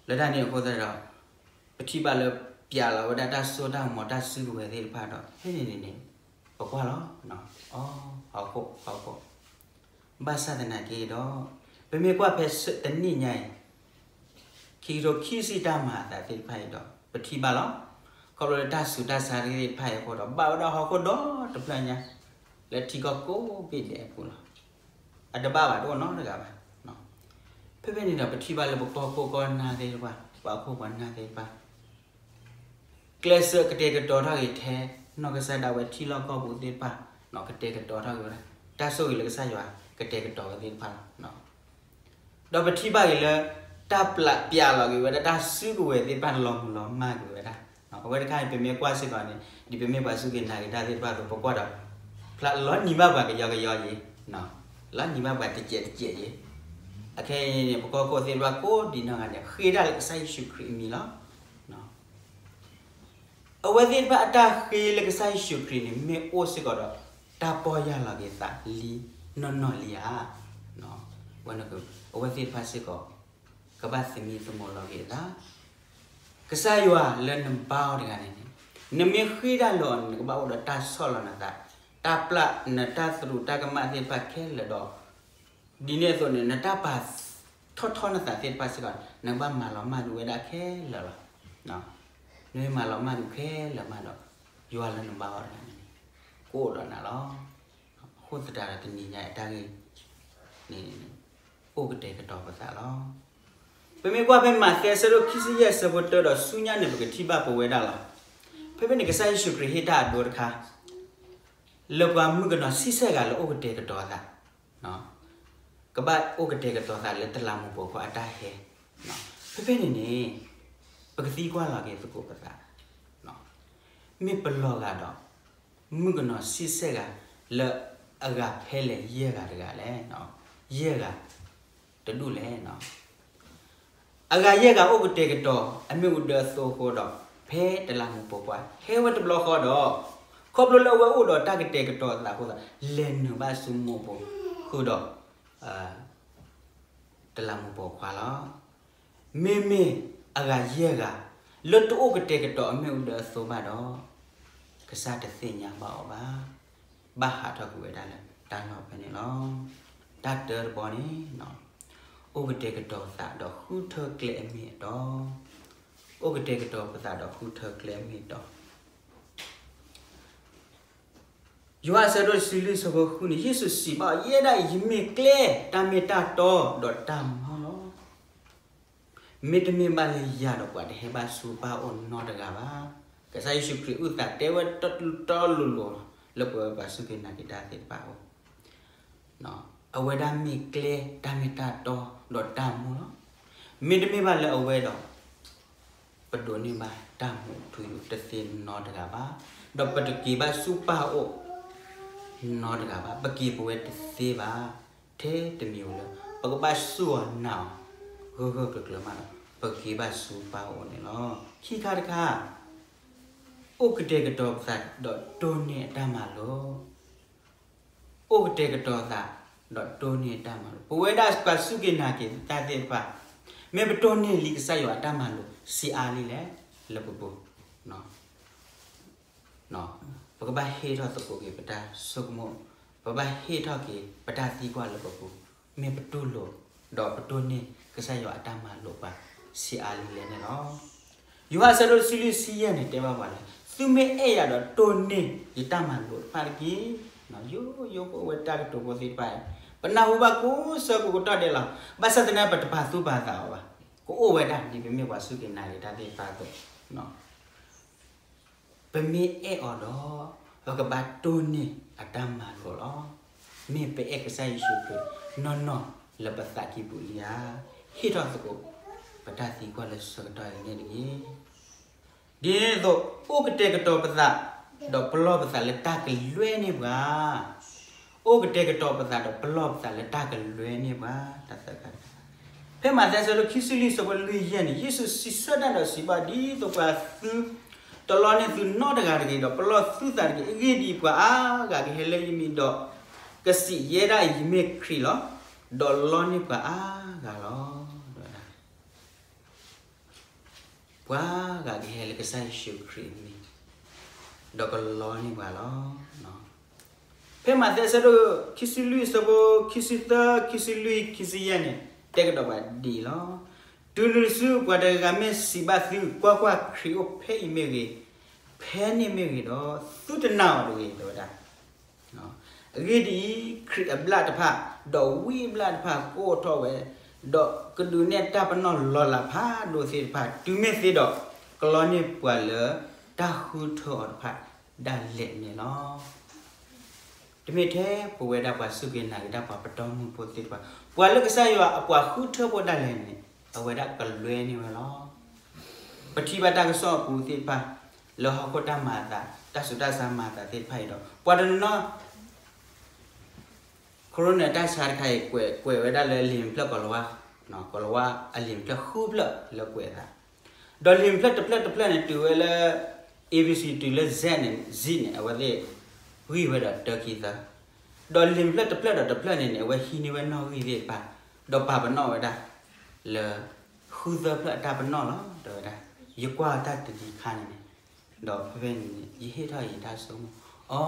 လၢတၢ်န့ၣ်အဃိသတးဒီး ပထံၣ်ဘၣ်လၢ ပျဲလီၤဝဲဒၣ်တၢ်စိတၢ်ကမီၤတၢ်စုကဝဲၤသ့ၣ်တဖၣ်ဒီး ဖဲန့ၣ်န့ၣ်န့ၣ် ပကွၢ်လီၤ, အီ ဟီၣ်ခိၣ် ဟီၣ်ခိၣ် ဘၣ်ဆၣ်သနာ်က့ဒီး ပမ့ၢ်ကွၢ်ဖဲတနံၣ်ညါအံၤ ခံကထိခံဆံတၢ်မၤအသးသ့ၣ်တဖၣ်အံၤဒီး ပထံၣ်ဘၣ်လီၤ. ခီဖျိလၢတၢ်ဆူးတၢ်ဆါသ့ၣ်တဖၣ်အံၤအဃိဒီး ဘၣ်ဝဲဒၣ်ဟီၣ်ခိၣ်ဒီတဖျၢၣ်ညါ လၢထံကီၢ်ကိးဘ့ၣ်ဒဲးအပူၤလီၤ. အတဘၣ်ဘၣ်တအိၣ်နီတဂၤဘၣ်. ဖဲဖဲန့ၣ်ဒီး ပထံၣ်ဘၣ်လၢပကီၢ်ခိၣ်ကီၢ်နၢ်သ့ၣ်တဖၣ် ပှၤခိၣ်ပှၤနၢ်သ့ၣ်တဖၣ် ကျဲးစၢးကတဲာ်ကတီၤထီၣ်က့ၤထဲ နီၢ်ကစၢ်ဒၣ်ဝဲထံလီၢ်ကီၢ်ပူၤသ့ၣ်တဖၣ် ကတဲာ်ကတီၤထီၣ်က့ၤဝဲဒၣ် တၢ်ဆိၣ်ဂ့ၤလၢကစၢ်ယွၤကတဲာ်ကတီၤဝဲသ့ၣ်တဖၣ်လီၤ. ဒီးပထံၣ်ဘၣ်က့ၤလၢ တၢ်ပျဲလီၤက့ၤဝဲဒၣ်တၢ်စုကဝဲၤသ့ၣ်တဖၣ် လီၤမုၢ်လီၤမၢ်က့ၤဝဲဒၣ်. အဝဲတခါန့ၣ် ပမ့ၢ်ကွၢ်စ့ၢ်ကီးန့ၣ် ဒ်ပမ့ၢ်ပှၤစူၢ်က့ၤနာ်က့ၤတၢ်သ့ၣ်တဖၣ်အသိး ပကွၢ်ဒီး ဖျါလီၤနံၤဘၣ်ပှၤကယီကယီယ့ၤ, လီၤနံၤဘၣ်ပှၤတစဲးတစဲးယ့ၤ. အခဲအံၤန့ၣ် ပကီၢ်ခိၣ်သ့ၣ်တဖၣ်ကိးဒံးနီၢ်ဂၤဒဲး ဃ့တၢ်လၢကစၢ်ယ့ၣ်ၡူးခရံာ်အမံၤလီၤ. အဝဲသ့ၣ်တဖၣ်အတၢ်ဃ့လၢကစၢ်ယ့ၣ်ၡူးခရံာ်န့ၣ် မ့ၢ်အိၣ်စ့ၢ်ကီးဒီး တၢ်ပီၢ်ယၢ်လီၤက့ၤသးလံနီၢ်နီၢ်လံဧါ. အဝဲသ့ၣ်တဖၣ်စ့ၢ်ကီး ကဘၣ်သမံသမိးလီၤက့ၤအသး ကစၢ်ယွၤလၢနဘါအီၤတဂၤန့ၣ်န့ၣ် နမ့ၢ်ဃ့တၢ်လၢအီၤန့ၣ် နကဘၣ်အိၣ်ဒီးတၢ်ဆီၣ်လီၤနသး, တၢ်ပျဲနတၢ်သရူးတၢ်ကမၣ်သ့ၣ်တဖၣ်ခဲလၢာ်ဒီး ဒ်န့ၣ်အသိးန့ၣ် နတၢ်ပာ်ထီၣ်ထီနသးသ့ၣ်တဖၣ်စ့ၢ်ကီး နကဘၣ်မၤလီၤမၢ်ဒုးဝဲဒၣ်ခဲလၢာ်လီၤ. နမ့ၢ်မၤလီၤမၢ်ဒုးခဲလၢာ်မးဒီး ယွၤလၢနဘါအီၤတဂၤန့ၣ် ကအိၣ်ဒီးနၤလီၤ. အဃိသတးဒီးတနံၤညါအတၢ်ဂ့ၢ်န့ၣ် အိၣ်ကတဲာ်ကတီၤပသးလီၤ. ပမ့ၢ်ကွၢ်ဖဲမးသဲအဆၢဒိၣ်ခံဆံယဲၢ်အဆၢဖိတၢဒီး ဆူညါန့ၣ် ပကထံၣ်ဘၣ်ပဝဲဒၣ်လီၤ. ဖဲဖဲန့ၣ် ကစၢ်ယ့ၣ်ၡူးခရံာ်ဟ့ၣ်တၢ်အဒိတခါ လၢပှၤမုၣ်ကနီၤဆံဆဲၣ်ဂၤလၢအိၣ်ကတဲာ်ကတီၤအသး, ကဘၣ်အိၣ်ကတဲာ်ကတီၤသးလၢတလးမူးပိာ်ခွါအတၢ်ဟဲ, ဖဲဖဲန့ၣ်န့ၣ် ပကသံကွၢ်လီၤက့ၤသကိးပသး မ့ၢ်ပလီၤဂာ်ဒီး မုၣ်ကနီၤဆံဆဲၣ်ဂၤ လၢအဂၤဖဲလဲၣ်ယဲၢ်ဂၤတဂၤလဲၣ်, ယဲၢ်ဂၤတဒူၣ်လဲၣ်. အဂၤယဲၢ်ဂၤအိၣ်ကတဲာ်ကတီၤ အမ့ၣ်အူဒၢအသိအဃိဒီး ဖဲတလးမူးပိာ်ခွါဟဲဝဲတဘျီဃီဒီး ခီဖျိလၢအဝဲအိၣ်ဒီးတၢ်ကတဲာ်ကတီၤအသးအဃိသတး လဲၤနုာ်ဘၣ်ဆူမူးပိာ်ဃုာ်ဒီး တလးမူးပိာ်ခွါလီၤ. မ့မ့ၢ်အဂၤယဲၢ်ဂၤ လၢတအိၣ်ကတဲာ်ကတီၤအမ့ၣ်အူဒၢအသိဘၣ်ဒီး ကစၢ်တသ့ၣ်ညါဘၣ်အီၤဘၣ်. ဘၣ်ဟးထီၣ်ကွံာ်ဝဲဒၣ်လၢတၢ်လီၢ်ဖဲန့ၣ်လီၤ. တၢ်တၢတဘီန့ၣ် အိၣ်ကတဲာ်ကတီၤသးဒီးဃုထၢကျဲအမ့ၢ်အတီ, အိၣ်ကတဲာ်ကတီၤပသးဒီးဃုထၢကျဲအမ့ၢ်အတီ ယိၤဟၣ်အဆၢဒိၣ်တဆံလွံၢ်အဆၢဖိဃုန့ၣ် ယ့ၣ်ၡူးစံးဘၣ်အီၤ, ယဲဒၣ်အံၤယမ့ၢ်ကျဲ, တၢ်မ့ၢ်တၢ်တီ ဒီးတၢ်မူလီၤ. မ့တမ့ၢ်ဘၣ်လၢယၤဒီးပှၤတဟဲဘၣ်ဆူပၢ်အအိၣ်နီတဂၤဘၣ်. ကစၢ်ယ့ၣ်ၡူးခရံာ်အုၣ်သးတဲဝဲတီတီလိၤလိၤ လၢပဝဲပှၤစူၢ်က့ၤနာ်က့ၤတၢ်သ့ၣ်တဖၣ်အအိၣ် အဝဲဒၣ်မ့ၢ်ကျဲ, တၢ်မ့ၢ်တၢ်တီ ဒီးတၢ်မူလီၤ. မ့တမ့ၢ်ဘၣ်လၢအဝဲဒီး ပဒိးန့ၢ်ဘၣ်တၢ်မူထူယိာ်တသ့နီတဂၤဘၣ်, ဒီးပတက့ၤဘၣ်ဆူပၢ်အအိၣ်နီတဂၤဘၣ်, ပက့ၤပဝဲတသ့ဘၣ်, ထဲတမံၤဧိၤလၢ ပကဘၣ်စူၢ်အီၤနာ်အီၤ ဂၢၢ်ဂၢၢ်ကျၢၤကျၢၤမးဒီး ပကက့ၤဘၣ်ဆူပၢ်အအိၣ်န့ၣ်လီၤ. ခံခါတခါ, အိၣ်ကတဲာ်ကတီၤပသးဒီးတိၢ်န့ၢ်အတၢ်မၤလိာ်, အိၣ်ကတဲာ်ကတီၤသး ဒီးတိၢ်န့ၢ်အတၢ်မၤလိာ်, ပဝဲဒၣ်ပှၤစူၢ်က့ၤနာ်က့ၤတၢ်သ့ၣ်တဖၣ်, မ့ၢ်ပတိၢ်န့ၢ်လံကစၢ်ယွၤအတၢ်မၤလိာ် ဆံးအါလံလဲၣ် လၢပပူၤ ပကဘၣ်ဟ့ၣ်ထီၣ်သကိးက့ၤပတၢ်ဆိကမိၣ်, ပဘၣ်ဟ့ၣ်ထီၣ်က့ၤပတၢ်သံကွၢ်လၢပပူၤ, မ့ၢ်ပတူၢ်လိာ် ဒီးပတိၢ်န့ၢ်ကစၢ်ယွၤအတၢ်မၤလိာ်ပှၤ ဆံးအါလံလဲၣ်န့ၣ်လီၤ. ယိၤဟၣ်အဆၢဒိၣ်တဆံလွံၢ်ဆံယဲၢ်န့ၣ် တဲဘၣ်ပှၤလၢ သုမ့ၢ်အဲၣ်ယၤဒီးတိၢ်န့ၢ်ယတၢ်မၤလိာ်တဖၣ်တက့ၢ်. ယိယိဖိအိၣ်ဝဲတၢ်ကတိၤဖိသ့ၣ်တဖၣ်, ပနၢ်ဟူဘၣ်ကိးဆၢကိးကတီၢ်ဒဲးလီၤ. ဘၣ်ဆၣ်သနာ်က့ ပတပာ်သူၣ်ပာ်သးအီၤဘၣ်. ကအိၣ်ဝဲဒၣ်ဒ်ပမ့ၢ်ပှၤစူၢ်က့ၤနာ်က့ၤတၢ်သ့ၣ်တဖၣ်အသိး ပမ့ၢ်အဲၣ်အီၤဒီး ပကဘၣ်တိၢ်န့ၢ်အတၢ်မၤလိာ်လီၤ. မ့ၢ်ပအဲၣ်ကစၢ်ယ့ၣ်ၡူးခရံာ်နီၢ်နီၢ်လၢပသးကံၢ်ပူၤလံဧါ. ဟ့ၣ်ထီၣ်သကိး ပတၢ်သံကွၢ်လၢဆၢကတီၢ်အံၤန့ၣ်တဂ့ၤ. ဒ်န့ၣ်အသိး အိၣ်ကတဲာ်ကတီၤပသး ဒီးပလီၢ်ပသးလၢတၢ်ကလွဲန့ၢ်ပှၤ အိၣ်ကတဲာ်ကတီၤပသးဒီးပလီၢ်ပသးလၢတၢ်ကလွဲန့ၢ်ပှၤ တၢ်သၢခါတခါ, ဖဲမးသဲအဆၢဒိၣ်ခံဆံလွံၢ်အဆၢဖိလွံၢ်ယဲၢ်န့ၣ် ယ့ၣ်ၡူးစံးဆၢတၢ်ဒီးစံးဘၣ် ဒ်သိးပှၤသုတလီန့ၢ်သုနီတဂၤတဂ့ၤ ဒီးပလီၢ်သုသးတဂ့ၤ. အဂ့ၢ်ဒ်အံၤ, ပှၤအါဂၤကဟဲလၢယမံၤဒီး ကစံးယဲဒၣ်အံၤ ယမ့ၢ်ခရံာ်လီၤ. ဒီးလီန့ၢ်ပှၤအါဂၤလီၤ. ပှၤဂၤကဟဲလၢကစၢ်ယ့ၣ်ၡူးခရံာ်အမံၤ ဒီးကလီန့ၢ်ပှၤလီၤ. ဖဲမးသဲအဆၢဒိၣ်ခံဆံလွံၢ်အဆၢဖိခံဆံသၢ ခံဆံလွံၢ် ခံဆံယဲၢ်န့ၣ် တဲကဒီးပှၤဒ်အံၤလီၤ. တုၤနုၤတစု ပှၤတဂၤဂၤမ့ၢ်စံးဘၣ်သု, ကွၢ်ကွၢ်, ခရံာ်အိၣ်ဖဲအံၤမ့ၢ်ဂ့ၤ, ဖဲန့ၣ်မ့ၢ်ဂ့ၤဒီး သုတနာ်အီၤတဂ့ၤ တဲဝဲဒၣ်. အဂ့ၢ်ဒ်အံၤ, ခရံာ်အဘျၣ်တဖၣ် ဒီးဝံအဘျၣ်တဖၣ်ကအိၣ်ထီၣ်ဝဲ, ဒီးကဒုးနဲၣ်တၢ်ပနီၣ်လီၤလးဖးဒိၣ်သ့ၣ်တဖၣ် တုၤမ့ၢ်သ့ဒီး ကလီန့ၢ်ပှၤလၢတၢ်ဃုထၢအီၤတဖၣ်ဒၣ်လဲာ်န့ၣ်လီၤ. တမ့ၢ်ထဲပဝဲဒၣ်ပှၤစူၢ်က့ၤနာ်က့ၤတၢ် ပှၤပတီၢ်မုၢ်ဖိသ့ၣ်တဖၣ်, ပှၤလၢကစၢ်ယွၤအပှၤဃုထၢဖိဒၣ်လဲာ်န့ၣ် အဝဲဒၣ်ကလွဲန့ၢ်ဝဲလီၤ. ပထံၣ်ဘၣ်တၢ်ကစီၣ်အပူၤသ့ၣ်တဖၣ် လၢဟီၣ်ခိၣ်တၢ်မၤအသး တၢ်ဆူးတၢ်ဆါမၤအသးသ့ၣ်တဖၣ်အံၤဒီး ပှၤတနီၤနီၤ Corona တၢ်ဆါတခါအံၤ ကွဲး ကွဲးဝဲဒၣ်လၢလံာ်မုၢ်ဖျၢၣ်ကိၤလၤဝါ, ကိၤလၤဝါအလံာ်မုၢ်ဖျၢၣ်ဃုဖျၢၣ်လၢကွဲးအသး, ဒီးလံာ်မုၢ်ဖျၢၣ်တဖျၢၣ်တဖျၢၣ်န့ၣ် တုၤဝဲလၢ A B C တုၤလၢ Z န့ၣ် Z န့ၣ် အဝဲသ့ၣ်ဂံၢ်ဝဲဒီးတၢခံသၢ, ဒီးလံာ်မုၢ်ဖျၢၣ်တဖျၢၣ်ဒီးတဖျၢၣ်န့ၣ်န့ၣ် အဝဲဟံးန့ၢ်ဝဲနီၣ်ဂံၢ်သ့ၣ်တဖၣ်, ဒီးပာ်ပနီၣ်ဝဲဒၣ် လၢ ဃုသၢဖျၢၣ်အတၢ်ပနီၣ်လီၤ တဲဝဲဒၣ်, ယကွၢ်တၢ်တနံၤခါန့ၣ်န့ၣ်, ဒီးဖဲဖဲန့ၣ်န့ၣ် ယဟ့ၣ်ထီၣ်ယတၢ်ဆိကမိၣ်, အိ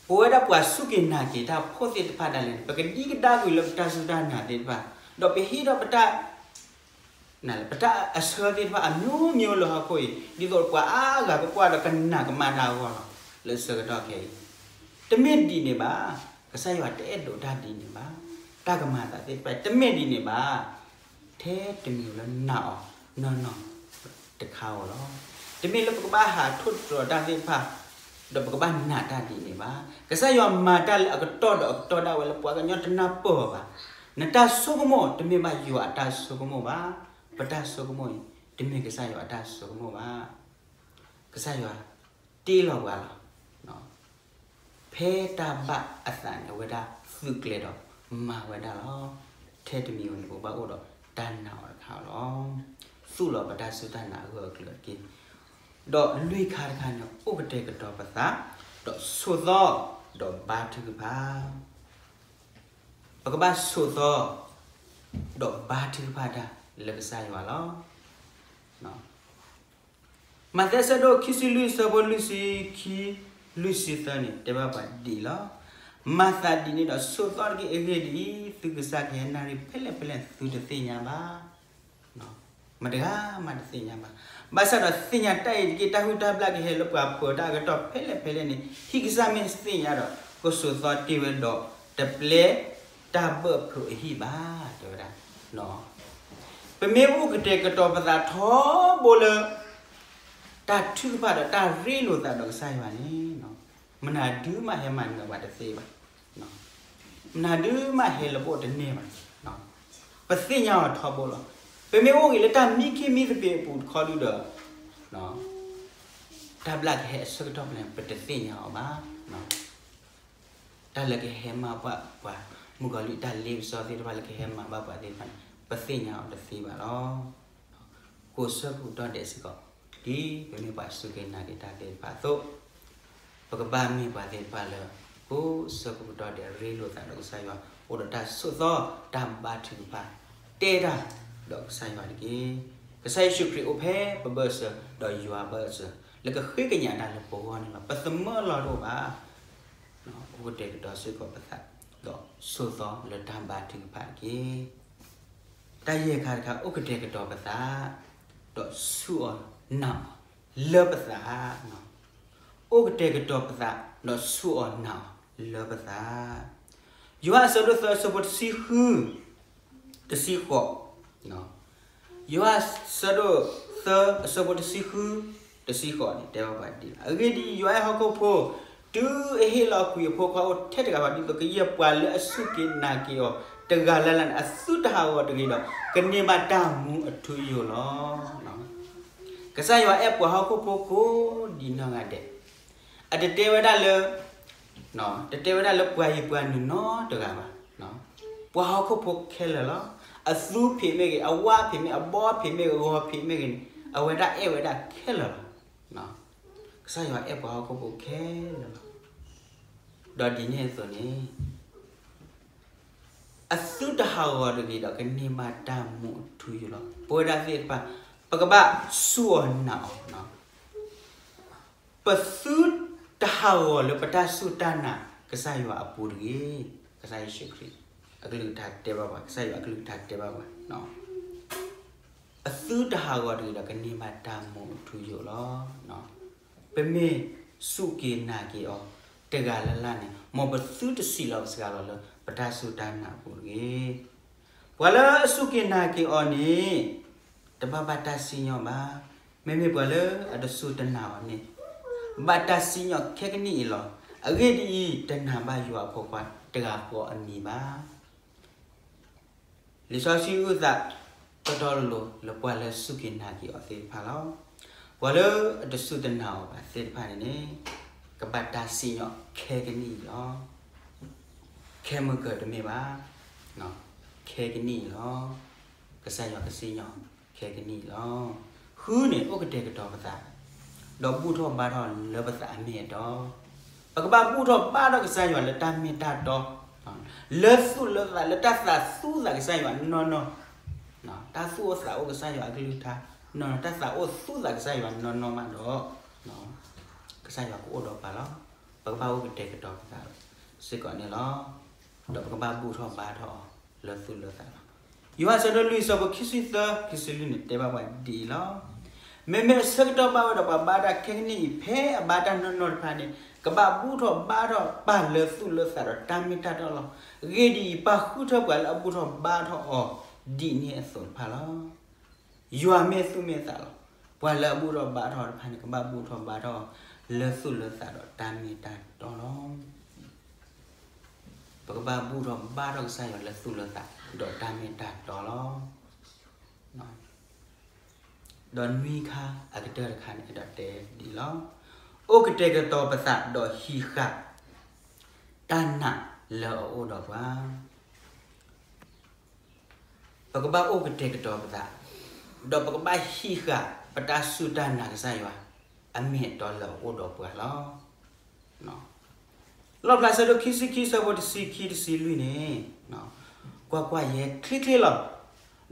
ပဝဲဒၣ်ပှၤစူၢ်က့ၤနာ်က့ၤတၢ်ဖိသ့ၣ်တဖၣ်ဒၣ်လဲာ်န့ၣ် ပကဒံကဒါကွံာ်လၢပတၢ်စူၢ်တၢ်နာ်သ့ၣ်တဖၣ်, ဒီးပဟ့ၣ်ထီၣ်ပတၢ် ပတၢ်အဆၢသ့ၣ်တဖၣ်အမျိုးမျိုးလၢဟီၣ်ခိၣ်အံၤ ဒ်သိးပှၤအါဂၤကကွၢ်ဒီးကနာ်ကမၣ်တၢ်အဂီၢ်လီၤ. လၢဆၢကတီၢ်ခဲအံၤ တမ့ၢ်ဒ်န့ၣ်ဘၣ်. ကစၢ်ယွၤတအဲၣ်ဒိးတၢ်ဒ်န့ၣ်ဘၣ်. တၢ်ကမၤအသးသ့ၣ်တဖၣ် တမ့ၢ်ဒ်န့ၣ်ဘၣ်. ထဲတမံၤလၢနာ်အီၤနီၢ်နီၢ်တခါဧိၤလီၤ. တမ့ၢ်လၢပကဘၣ်ဟးထိၣ်သတြီၤတၢ်သ့ၣ်တဖၣ် ဒီးပကဘၣ်နာ်တၢ်ဒ်န့ၣ်ဘၣ်. ကစၢ်ယွၤမၤတၢ်လၢအကတီၢ်ဒီးအကတီၢ်ဒၣ်ဝဲလၢပှၤကညီတနၢ်ပၢၢ်အီၤဘၣ်. နတၢ်ဆိကမိၣ်တမ့ၢ်ဘၣ်ယွၤအတၢ်ဆိကမိၣ်ဘၣ်. ပတၢ်ဆိကမိၣ်အံၤ တမ့ၢ်ကစၢ်ယွၤအတၢ်ဆိကမိၣ်ဘၣ်. ကစၢ်ယွၤတ့လီၤပှၤလီၤ. ဖဲတၢ်ဘၣ်အသးန့ၣ် အဝဲဒၣ်သုးကျဲၤဒီးမၤဝဲဒၣ်လီၤ. ထဲတမံၤဧိၤန့ၣ် ပကဘၣ်အိၣ်ဒီးတၢ်နာ်အီၤတခါလီၤ. သူၣ်လီၤပတၢ်စူၢ်တၢ်နာ်အဂၢၢ်အကျၢၤတက့ၢ်. ဒီးလွံၢ်ခါတခါန့ၣ် အိၣ်ကတဲာ်ကတီၤပသး ဒီးဆိးသီ ဒီးဘါထုကဖၣ် ပကဘၣ်ဆိးသီ ဒီးဘါထုကဖၣ်တၢ်လၢကစၢ်ယွၤလီၤ. မးသဲအဆၢဒိၣ်ခံဆံလွံၢ် အဆၢဖိလွံၢ်ဆံခံ လွံၢ်ဆံသၢန့ၣ် တဲဘၣ်ပှၤဒ်အံၤလီၤ. မၤသးဒ်န့ၣ်ဒီးဆိးသီတက့ၢ်. အဂ့ၢ်ဒ်အံၤ, သုကစၢ်ကဟဲနၣ်ရံၣ်ဖဲလဲၣ်ဖဲလဲၣ် သုတသ့ၣ်ညါဘၣ်. မတဂၤမးတသ့ၣ်ညါဘၣ်. ဘၣ်ဆၣ်ဒီးသ့ၣ်ညါတၢ်အံၤတက့ၢ်, တၢ်ဟုၣ်တၢ်ဘျၣ်ကဟဲလၢပှၤပၢၤတၢ်အကတီၢ်ဖဲလဲၣ်ဖဲလဲၣ်န့ၣ် ဟံၣ်ကစၢ်မ့ၢ်သ့ၣ်ညါဒီး ကဆိးသီတ့ၢ်ဝဲဒီး တပျဲတၢ်ဘၢၣ်ဖျိးအဟံၣ်ဘၣ် တဲဝဲဒၣ်. ပမ့ၢ်အိၣ်ကတဲာ်ကတီၤပသးထီဘိလၢ တၢ်ထုကဖၣ်ဒီးတၢ်ရ့လိာ်သးဒီးကစၢ်ယွၤန့ၣ် မနုၤဒုးမးဟဲမၤနၢၤပှၤတသ့ဘၣ်. မနုၤဒုးမးဟဲလၢပအိၣ်တန့ၢ်ဘၣ်. ပသ့ၣ်ညါအီၤထီဘိလီၤ. ပမ့ၢ်အိၣ်ဂ့ၤလၢတၢ်မံခ့မံသပ့ၤအပူၤတခီဒုဒီး တၢ်ဘျၣ်ကဟဲအဆၢကတီၢ်ဖဲလဲၣ် ပတသ့ၣ်ညါအီၤဘၣ်. တၢ်လၢကဟဲမၤပှၤပှၤ မုၣ်ကီၤလံၢ်တၢ်လ့ပစီသ့ၣ်တဖၣ်လၢကဟဲမၤဘၣ်ပှၤသ့ၣ်တဖၣ်န့ၣ် ပသ့ၣ်ညါအီၤတသ့ဘၣ်လီၤ. ကိးဆၢကတီၢ်ဒဲးစ့ၢ်ကီး, ဒ်ပမ့ၢ်ပှၤစူၢ်က့ၤနာ်က့ၤတၢ်သ့ၣ်တဖၣ်အသိး, ပကဘၣ်မ့ၢ်ပှၤသ့ၣ်တဖၣ်လၢ ကိးဆၢကတီၢ်ဒဲးရ့လိာ်သးဒီးကစၢ်ယွၤ, အိၣ်ဒီးတၢ်ဆိးသီတၢ်ဘါထုကဖၣ်, တဲတၢ်ဒီးကစၢ်ယွၤတက့ၢ်. ကစၢ်ယ့ၣ်ၡူးခရံာ်အိၣ်ဖဲပဘၢၣ်စၢၤ ဒီးယွၤဘၢၣ်စၢၤ လၢကဃ့ကညးတၢ်လၢပဂီၢ်န့ၣ်လီၤ. ပသမၢလီၤတအိၣ်ဘၣ်. အိၣ်ကတဲာ်ကတီၤစ့ၢ်ကီးပသး ဒီးဆိးသီလၢတၢ်ဘါထုကဖၣ်တက့ၢ်. တၢ်ယဲၢ်ခါတခါ အိၣ်ကတဲာ်ကတီၤပသး ဒီးဆူၣ်အီၤနာ်အီၤလၢပသး, အိၣ်ကတဲာ်ကတီၤပသး ဒီးဆူၣ်အီၤနာ်အီၤလၢပသး. ယိၤဟၣ်အဆၢဒိၣ်သၢအဆၢဖိတဆံဃု တဆံဃိး, ယိၤဟၣ်အဆၢဒိၣ်သၢအဆၢဖိတဆံဃု တဆံဃိးန့ၣ် တဲဘၣ်ပှၤဒ်အံၤ, အဂ့ၢ်ဒ်အံၤ, ယွၤအဲၣ်ဟီၣ်ခိၣ်ဖိ တုၤအဟ့ၣ်လီၤကွံာ်အဖိခွါအိၣ်ထဲတဂၤဘၣ် ဒ်သိးကယဲၢ်ပှၤလၢအစူၢ်က့ၤနာ်က့ၤအီၤတဂၤလၢ်လၢ်န့ၣ် အသုတဟးဂီၤတဂ့ၤဒီး ကန့ၢ်ဘၣ်တၢ်မူအထူအယိာ်လီၤ. ကစၢ်ယွၤအဲၣ်ပှၤဟီၣ်ခိၣ်ဖိကိးဒံးနီၢ်ဂၤဒဲး, အတတဲဝဲဒၣ်လၢ တတဲဝဲဒၣ်လၢပှၤယံၤပှၤနုၤနီတဂၤဘၣ်. ပှၤဟီၣ်ခိၣ်ဖိခဲလၢာ်လီၤ. အသူဖံးမ့ၢ်ဂ့ၤ, အဝါဖံးမ့ၢ်, အဘီဖံးမ့ၢ်ဂ့ၤ, ဂီၤဖံးမ့ၢ်ဂ့ၤန့ၣ် အဝဲဒၣ်အဲၣ်ဝဲဒၣ်ခဲလၢာ်လီၤ. ကစၢ်ယွၤအဲၣ်ပှၤဟီၣ်ခိၣ်ဖိခဲလၢာ်လီၤ. ဒီးဒ်န့ၣ်အသိးန့ၣ် အသုတဟးဂီၤတဂ့ၤဒီး ကန့ၢ်ဘၣ်တၢ်မူအထူအယိာ်လီၤ. ပဝဲဒၣ်သ့ၣ်တဖၣ် ပကဘၣ်ဆူၣ်အီၤနာ်အီၤ, ပသုတဟးဂီၤလၢပတၢ်စူၢ်တၢ်နာ်ကစၢ်ယွၤအပူၤတဂ့ၤ. ကစၢ်ယ့ၣ်ၡူးခရံာ်အကလုၢ်ကထါတဲဘၣ်ပှၤ, ကစၢ်ယွၤအကလုၢ်ကထါတဲဘၣ်ပှၤ, အသုတဟးဂီၤတဂ့ၤဒီး ကန့ၢ်ဘၣ်တၢ်မူအထူအယိာ်လီၤ. ပမ့ၢ်စူၢ်က့ၤနာ်က့ၤအီၤတဂၤလၢ်လၢ်န့ၣ် မ်ပသုတဆံးလီၤပစှၤလီၤလၢ ပတၢ်စူၢ်တၢ်နာ်အပူၤတဂ့ၤ. ပှၤလၢအစူၢ်က့ၤနာ်က့ၤအီၤန့ၣ် တဘၣ်ဘၣ်တၢ်စံၣ်ညီၣ်ဘၣ်. မ့မ့ၢ်ပှၤလၢအတစူၢ်တနာ်အီၤန့ၣ် ဘၣ်တၢ်စံၣ်ညီၣ်ခဲကနံၣ်အံၤလီၤ. အဂ့ၢ်ဒ်အံၤ, တနာ်ဘၣ်ယွၤအဖိခွါတဂၤဃီအမံၤဘၣ်. လံာ်စီဆှံအုၣ်သး တီတီလိၤလိၤ လၢပှၤလၢအစူၢ်က့ၤနာ်က့ၤအီၤသ့ၣ်တဖၣ်လီၤ. ပှၤလၢအတစူၢ်တနာ်အီၤဘၣ်သ့ၣ်တဖၣ်န့ၣ်န့ၣ် ကဘၣ်တၢ်စံၣ်ညီၣ်ခဲကနံၣ်အံၤလီၤ. ခဲမုၢ်ကၢၤတမ့ၢ်ဘၣ်, ခဲကနံၣ်အံၤလီၤ. ကစၢ်ယွၤကစံၣ်ညီၣ်ခဲကနံၣ်အံၤလီၤ. ဃုန့ၣ် အိၣ်ကတဲာ်ကတီၤပသး ဒီးဘူၣ်ထီၣ်ဘါထီၣ်လၢပသးအမ့ၢ်အတီ, ပကဘၣ်ဘူၣ်ထီၣ်ဘါထီၣ်ကစၢ်ယွၤလၢတၢ်မ့ၢ်တၢ်တီ, လၢသူၣ်လၢသး လၢတၢ်သးသူသးကစၢ်ယွၤနီၢ်နီၢ်, တၢ်သူၣ်အိၣ်သးအိၣ်ကစၢ်ယွၤအကလုၢ်ကထါနီၢ်နီၢ်, တၢ်သးအိၣ်သူသးကစၢ်ယွၤနီၢ်နီၢ်မးဒီး ကစၢ်ယွၤကအိၣ်ဒီးပှၤလီၤ. ပကဘၣ်အိၣ်ကတဲာ်ကတီၤပသးစ့ၢ်ကီးန့ၣ်လီၤ. ဒီးပကဘၣ်ဘူၣ်ထီၣ်ဘါထီၣ်အီၤလၢသူၣ်လၢသးလီၤ. ယိၤဟၣ်အဆၢဒိၣ်လွံၢ်အဆၢဖိခံဆံသၢ ခံဆံလွံၢ်န့ၣ် တဲဘၣ်ပှၤဒ်အံၤလီၤ. မ့မ့ၢ်အဆၢကတီၢ်ဘၣ်ဝဲဒီးပှၤဘါတၢ်ခဲကနံၣ်အံၤ ဖဲအဘါတၢ်နီၢ်နီၢ်တဖၣ်န့ၣ် ကဘၣ်ဘူၣ်ထီၣ်ဘါထီၣ်ပၢ်လၢသူၣ်လၢသးဒီးတၢ်မ့ၢ်တၢ်တီလီၤ. အဂ့ၢ်ဒ်အံၤ, ပၢ်ဃုထၢပှၤလၢအဘူၣ်ထီၣ်ဘါထီၣ်အီၤဒ်န့ၣ်အသိးတဖၣ်လီၤ. ယွၤမ့ၢ်သူၣ်မ့ၢ်သးလီၤ. ပှၤလၢအဘူၣ်ထီၣ်ဘါထီၣ်တဖၣ်န့ၣ် ကဘၣ်ဘူၣ်ထီၣ်ဘါထီၣ်လၢသူၣ်လၢသးဒီးတၢ်မ့ၢ်တၢ်တီလီၤ. ပကဘၣ်ဘူၣ်ထီၣ်ဘါထီၣ်ကစၢ်ယွၤလၢသူၣ်လၢသး ဒီးတၢ်မ့ၢ်တၢ်တီလီၤ. ဒီးနွံခါအကတၢၢ်တခါန့ၣ် အဲၣ်ဒိးတဲဒ်အံၤလီၤ. အိၣ်ကတဲာ်ကတီၤပသးဒီးဟံးဃာ်တၢ်နာ်လၢအအိၣ်ဒီးပှၤ ပကဘၣ်အိၣ်ကတဲာ်ကတီၤပသး, ဒီးပကဘၣ်ဟံးဃာ်ပတၢ်စူၢ်တၢ်နာ်ကစၢ်ယွၤ အမ့ၢ်အတီလၢအအိၣ်ဒီးပှၤလီၤ. လီၣ်ဖျါဆၢဒိၣ်ခံဆံခံဆၢဖိတဆံခံ တဆံလွံၢ်န့ၣ်, ကွၢ်ကွၢ်, ယဟဲချ့ချ့လီၤ.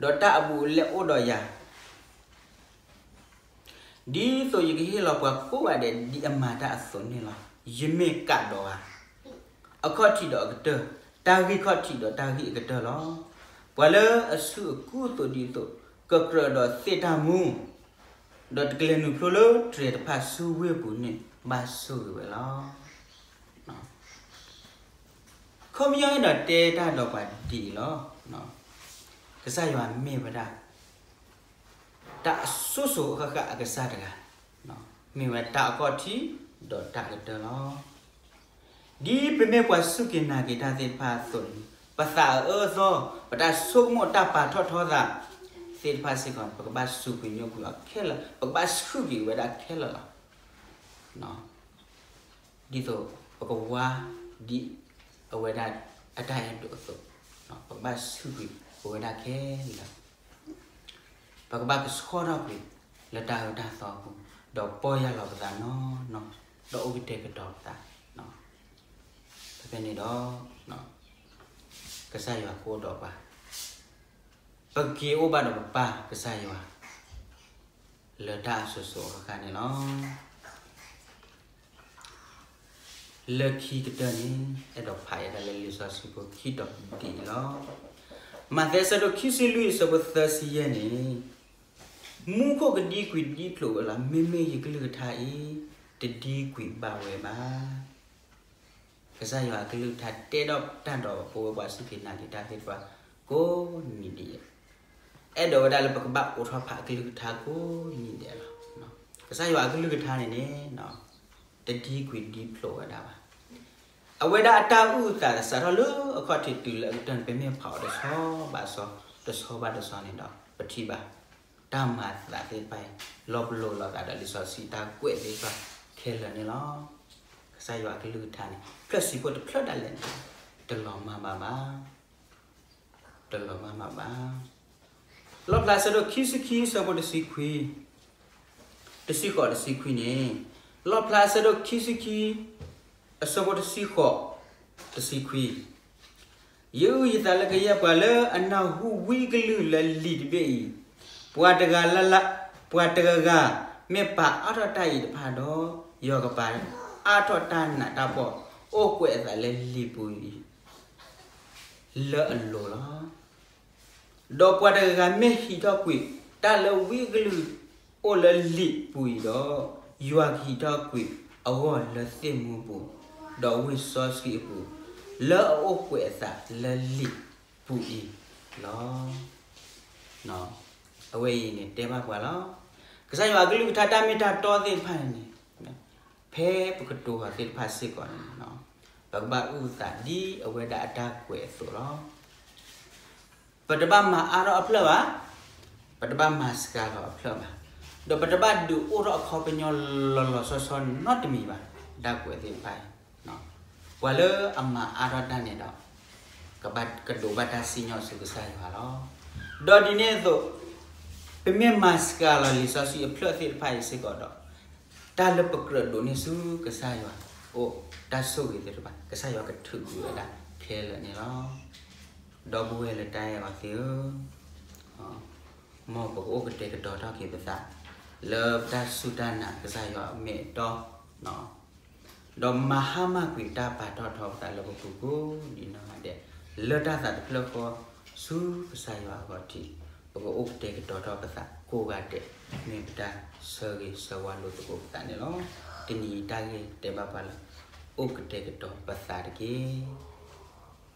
ဒီးတၢ်အဘူးအလဲအိၣ်ဒီးယၤ ဒ်သိးယကဟ့ၣ်လီၤပှၤကိးဂၤဒဲး ဒ်အမၤတၢ်အသိးန့ၣ်လီၤ. ယမ့ၢ်ကးဒီးဧါ အခီၣ်ထံးဒီးအကတၢၢ်, တၢ်ဂံၢ်ခီၣ်ထံးဒီးတၢ်ဂံၢ်အကတၢၢ်လီၤ. ပှၤလၢအဆူၣ်အကူအသိးဒ်သိး ကကြၢးဒီးသ့ၣ်တၢ်မူ, ဒီးတကလဲၤနုာ်ဖျိလၢတြဲၤတဖၣ်ဆူဝ့ၢ်ပူၤန့ၣ် ဘၣ်ဆိၣ်ဂ့ၤဝဲလီၤ. ခီပညီအဲၣ်ဒိးတဲတၢ်ဒီးပှၤဒ်အံၤလီၤ. ကစၢ်ယွၤမ့ၢ်ဝဲဒၣ် တၢ်အစိၤစိၤအဃၣ်ဃၣ်အကစၢ်တဂၤ, မ့ၢ်ဝဲတၢ်အခီၣ်ထံး ဒီးတၢ်အကတၢၢ်လီၤ. ဒ်ပမ့ၢ်ပှၤစူၢ်က့ၤနာ်က့ၤတၢ်သ့ၣ်တဖၣ်အသိးန့ၣ် ပသးအၢအသီ, ပတၢ်ဆိကမိၣ်တၢ်ပာ်ထီၣ်ထီသးသ့ၣ်တဖၣ်စ့ၢ်ကီး ပကဘၣ်စူးကွံာ်ညိကွံာ်အီၤခဲလၢာ်, ပကဘၣ်ဆူၣ်က့ၤဝဲဒၣ်ခဲလၢာ်လီၤ. ဒ်သိးပကဝါဒ်အဝဲဒၣ် အတၢ်အဲၣ်ဒိးအသိး, ပကဘၣ်ဆူၣ်ကွံာ်ပဝဲဒၣ်ခဲလၢာ်, ပကဘၣ်ကဆှီထီၣ်ကွံာ်လၢတၢ်အၢတၢ်သီအပူၤ, ဒီးပီၢ်ယၢ်လီၤပသးနီၢ်နီၢ်, ဒီးအိၣ်ကတဲာ်ကတီၤပသး, ဖဲန့ၣ်ဒီး ကစၢ်ယွၤကအိၣ်ဒီးပှၤ, ပက့ၤအိၣ်ဘၣ်ဒီးပပၢ်ကစၢ်ယွၤ လၢတၢ်အစိၤစိၤအဃၣ်ဃၣ်န့ၣ်လီၤ. လၢခံကတၢၢ်န့ၣ် အဲၣ်ဒိးဖးယံၤဒၣ်လၢလံာ်စီဆှံဖိခံတီၤဒ်အံၤလီၤ. မးသဲအဆၢဒိၣ်ခံဆံလွံၢ်အဆၢဖိသၢဆံယဲၢ်န့ၣ်, မူခိၣ်ကဒံကွံာ်ဒံဖျိးဝဲလီၤ. မ့မ့ၢ်ယကလုၢ်ကထါအံၤ တဒံကွံာ်ဘၣ်ဝဲဘၣ်. ကစၢ်ယွၤအကလုၢ်ကထါတဲထီၣ်တၢ်ဒီးပဝဲပှၤစူၢ်က့ၤနာ်က့ၤတၢ်သ့ၣ်တဖၣ်ကိးနံၤဒဲး, အဲၣ်ဒိးဝဲဒၣ်လၢပကဘၣ်အိးထီၣ်ဖးအကလုၢ်ကထါကိးနံၤဒဲးလီၤ. ကစၢ်ယွၤအကလုၢ်ကထါန့ၣ်န့ၣ် တဒံကွံာ်ဒံဖျိးဝဲဒၣ်ဘၣ်. အဝဲဒၣ်အတၢ်အုၣ်အသးစးထီၣ်လၢအခီၣ်ထံးတုၤလၢအကတၢၢ်န့ၣ် ပမ့ၢ်ဖးအီၤတဆီဘၣ်တဆီ, တဆီဘၣ်တဆီန့ၣ်ဒီး ပထံၣ်ဘၣ် တၢ်မၤသးသ့ၣ်တဖၣ်အံၤ လီၤပလိာ်လိာ်သးဒီးလံာ်စီဆှံတၢ်ကွဲးသ့ၣ်တဖၣ်ခဲလၢာ်န့ၣ်လီၤ. ကစၢ်ယွၤအကလုၢ်ကထါန့ၣ် ဖျၢၣ်ဆံးဖိတဖျၢၣ်ဒၣ်လဲာ်န့ၣ် တလီၤမၢ်ဘၣ်ဘၣ်, တလီၤမၢ်ဘၣ်ဘၣ်. လီၣ်ဖျါအဆၢဒိၣ်ခံဆံခံအဆၢဖိတဆံခွံ, တဆံဃိးတဆံခွံန့ၣ်, လီၣ်ဖျါအဆၢဒိၣ်ခံဆံခံ အဆၢဖိတဆံဃိး တဆံခွံ, ယအုၣ်ယသးလၢကယဲၢ်ပှၤလၢအနၢ်ဟူဝံအကလုၢ်လၢလံာ်တဘ့ၣ်အံၤ, ပှၤတဂၤလၢ်လၢ်, ပှၤတဂၤဂၤ မ့ၢ်ပာ်အါထီၣ်တၢ်အံၤတဖၣ်ဒီး, ယွၤကပာ်အါထီၣ်တၢ်နးတၢ်ဖှီၣ် အိၣ်ကွဲးအသးလၢလံာ်ပူၤအံၤ လၢအလိၤလီၤ. ဒီးပှၤတဂၤဂၤမ့ၢ်ဟံးထီၣ်ကွံာ်တၢ်လၢဝံအကလုၢ်အိၣ်လၢလံာ်ပူၤအံၤဒီး, ယွၤကဟံးထီၣ်ကွံာ်အဂီၢ်လၢသ့ၣ်မူပူၤ, ဒီးဝ့ၢ်စီဆှံအပူၤ, လၢအအိၣ်ကွဲးအသးလၢလံာ်ပူၤအံၤလီၤ. အဝဲအံၤန့ၣ်တဲဘၣ်ပှၤလီၤ. ကစၢ်ယွၤအကလုၢ်ကထါတၢ်မ့ၢ်တၢ်တီသ့ၣ်တဖၣ်န့ၣ်, ဖဲပကတိၤအီၤသ့ၣ်တဖၣ်စ့ၢ်ကီးန့ၣ်, ပကဘၣ်အုၣ်သးဒ်အဝဲဒၣ်အတၢ်ကွဲးအသိးလီၤ. ပတဘၣ်မၤအါထီၣ်အဖျၢၣ်ဘၣ်, ပတဘၣ်မၤစှၤလီၤအဖျၢၣ်ဘၣ်, ဒီးပတဘၣ်ဒုးအိၣ်ထီၣ်အခီပညီလီၤလီၤဆီဆီနီတမံၤဘၣ်. တၢ်ကွဲးသ့ၣ်တဖၣ်အံၤ, ပှၤလၢအမၤအါထီၣ်တၢ်န့ၣ်ဒီး, ကဘၣ်ကဒိးဘၣ်တၢ်စံၣ်ညီၣ်ဆူကစၢ်ယွၤလီၤ. ဒီးဒ်န့ၣ်အသိး, ပမ့ၢ်မၤစှၤလီၤလံာ်စီဆှံအဖျၢၣ်သ့ၣ်တဖၣ်အံၤစ့ၢ်ကီးဒီး, တၢ်လၢပကြၢးဒိးန့ၢ်ဆူကစၢ်ယွၤအိၣ်တၢ်ဆိၣ်ဂ့ၤသ့ၣ်တဖၣ် ကစၢ်ယွၤကထုးကွံာ်ဝဲဒၣ်ခဲလၢာ်န့ၣ်လီၤ. ဒီပုၢ်ဝဲၢ်လၢတၢ်အဲၣ်အီၤသ့ၣ်ဧၢ, မ်ပကအိၣ်ကတဲာ်ကတီၤထီၣ်က့ၤပသး လၢပတၢ်စူၢ်တၢ်နာ်ကစၢ်ယွၤအမ့ၢ်အတီ, ဒီးမၤဟါမၢ်ကွံာ်တၢ်ပာ်ထီၣ်ထီပသးလၢပပူၤကိးဒံးနီၢ်ဂၤဒဲး, လၢတၢ်သးတဖျၢၣ်ဃီဆူကစၢ်ယွၤအဂီၢ်ထံး, ပကအိၣ်ကတဲာ်ကတီၤထီၣ်ပသးကိးဂၤဒဲး, မ့ၢ်ပတၢ်ဆၢဂ့ၤဆၢဝါလိာ်သကိးပသးန့ၣ်လီၤ. တနံၤအံၤတၢ်ဂ့ၢ်တဲဘၣ်ပှၤလၢ အိၣ်ကတဲာ်ကတီၤပသးတက့ၢ်.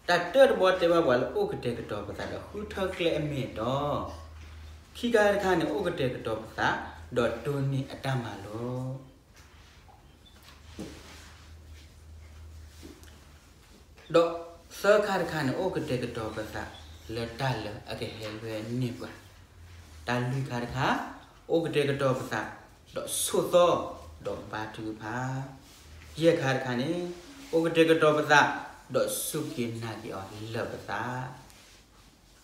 တၢ်တၢတဘီတဲဘၣ်ပှၤလၢအိၣ်ကတဲာ်ကတီၤပသးဒီးဃုထၢကျဲအမ့ၢ်အတီ, ခံခါတခါန့ၣ် အိၣ်ကတဲာ်ကတီၤပသး ဒီးတိၢ်န့ၢ်အတၢ်မၤလိာ် ဒီးသၢခါတခါန့ၣ် အိၣ်ကတဲာ်ကတီၤပသးလၢတၢ်လၢအကဟဲလွဲန့ၢ်ပှၤ, တၢ်လွံၢ်ခါတခါ အိၣ်ကတဲာ်ကတီၤပသး ဒီးဆိးသီ ဒီးဘါထုကဖၣ်, ယဲၢ်ခါတခါန့ၣ် အိၣ်ကတဲာ်ကတီၤပသး ဒီးစူၢ်က့ၤနာ်က့ၤအီၤလၢပသး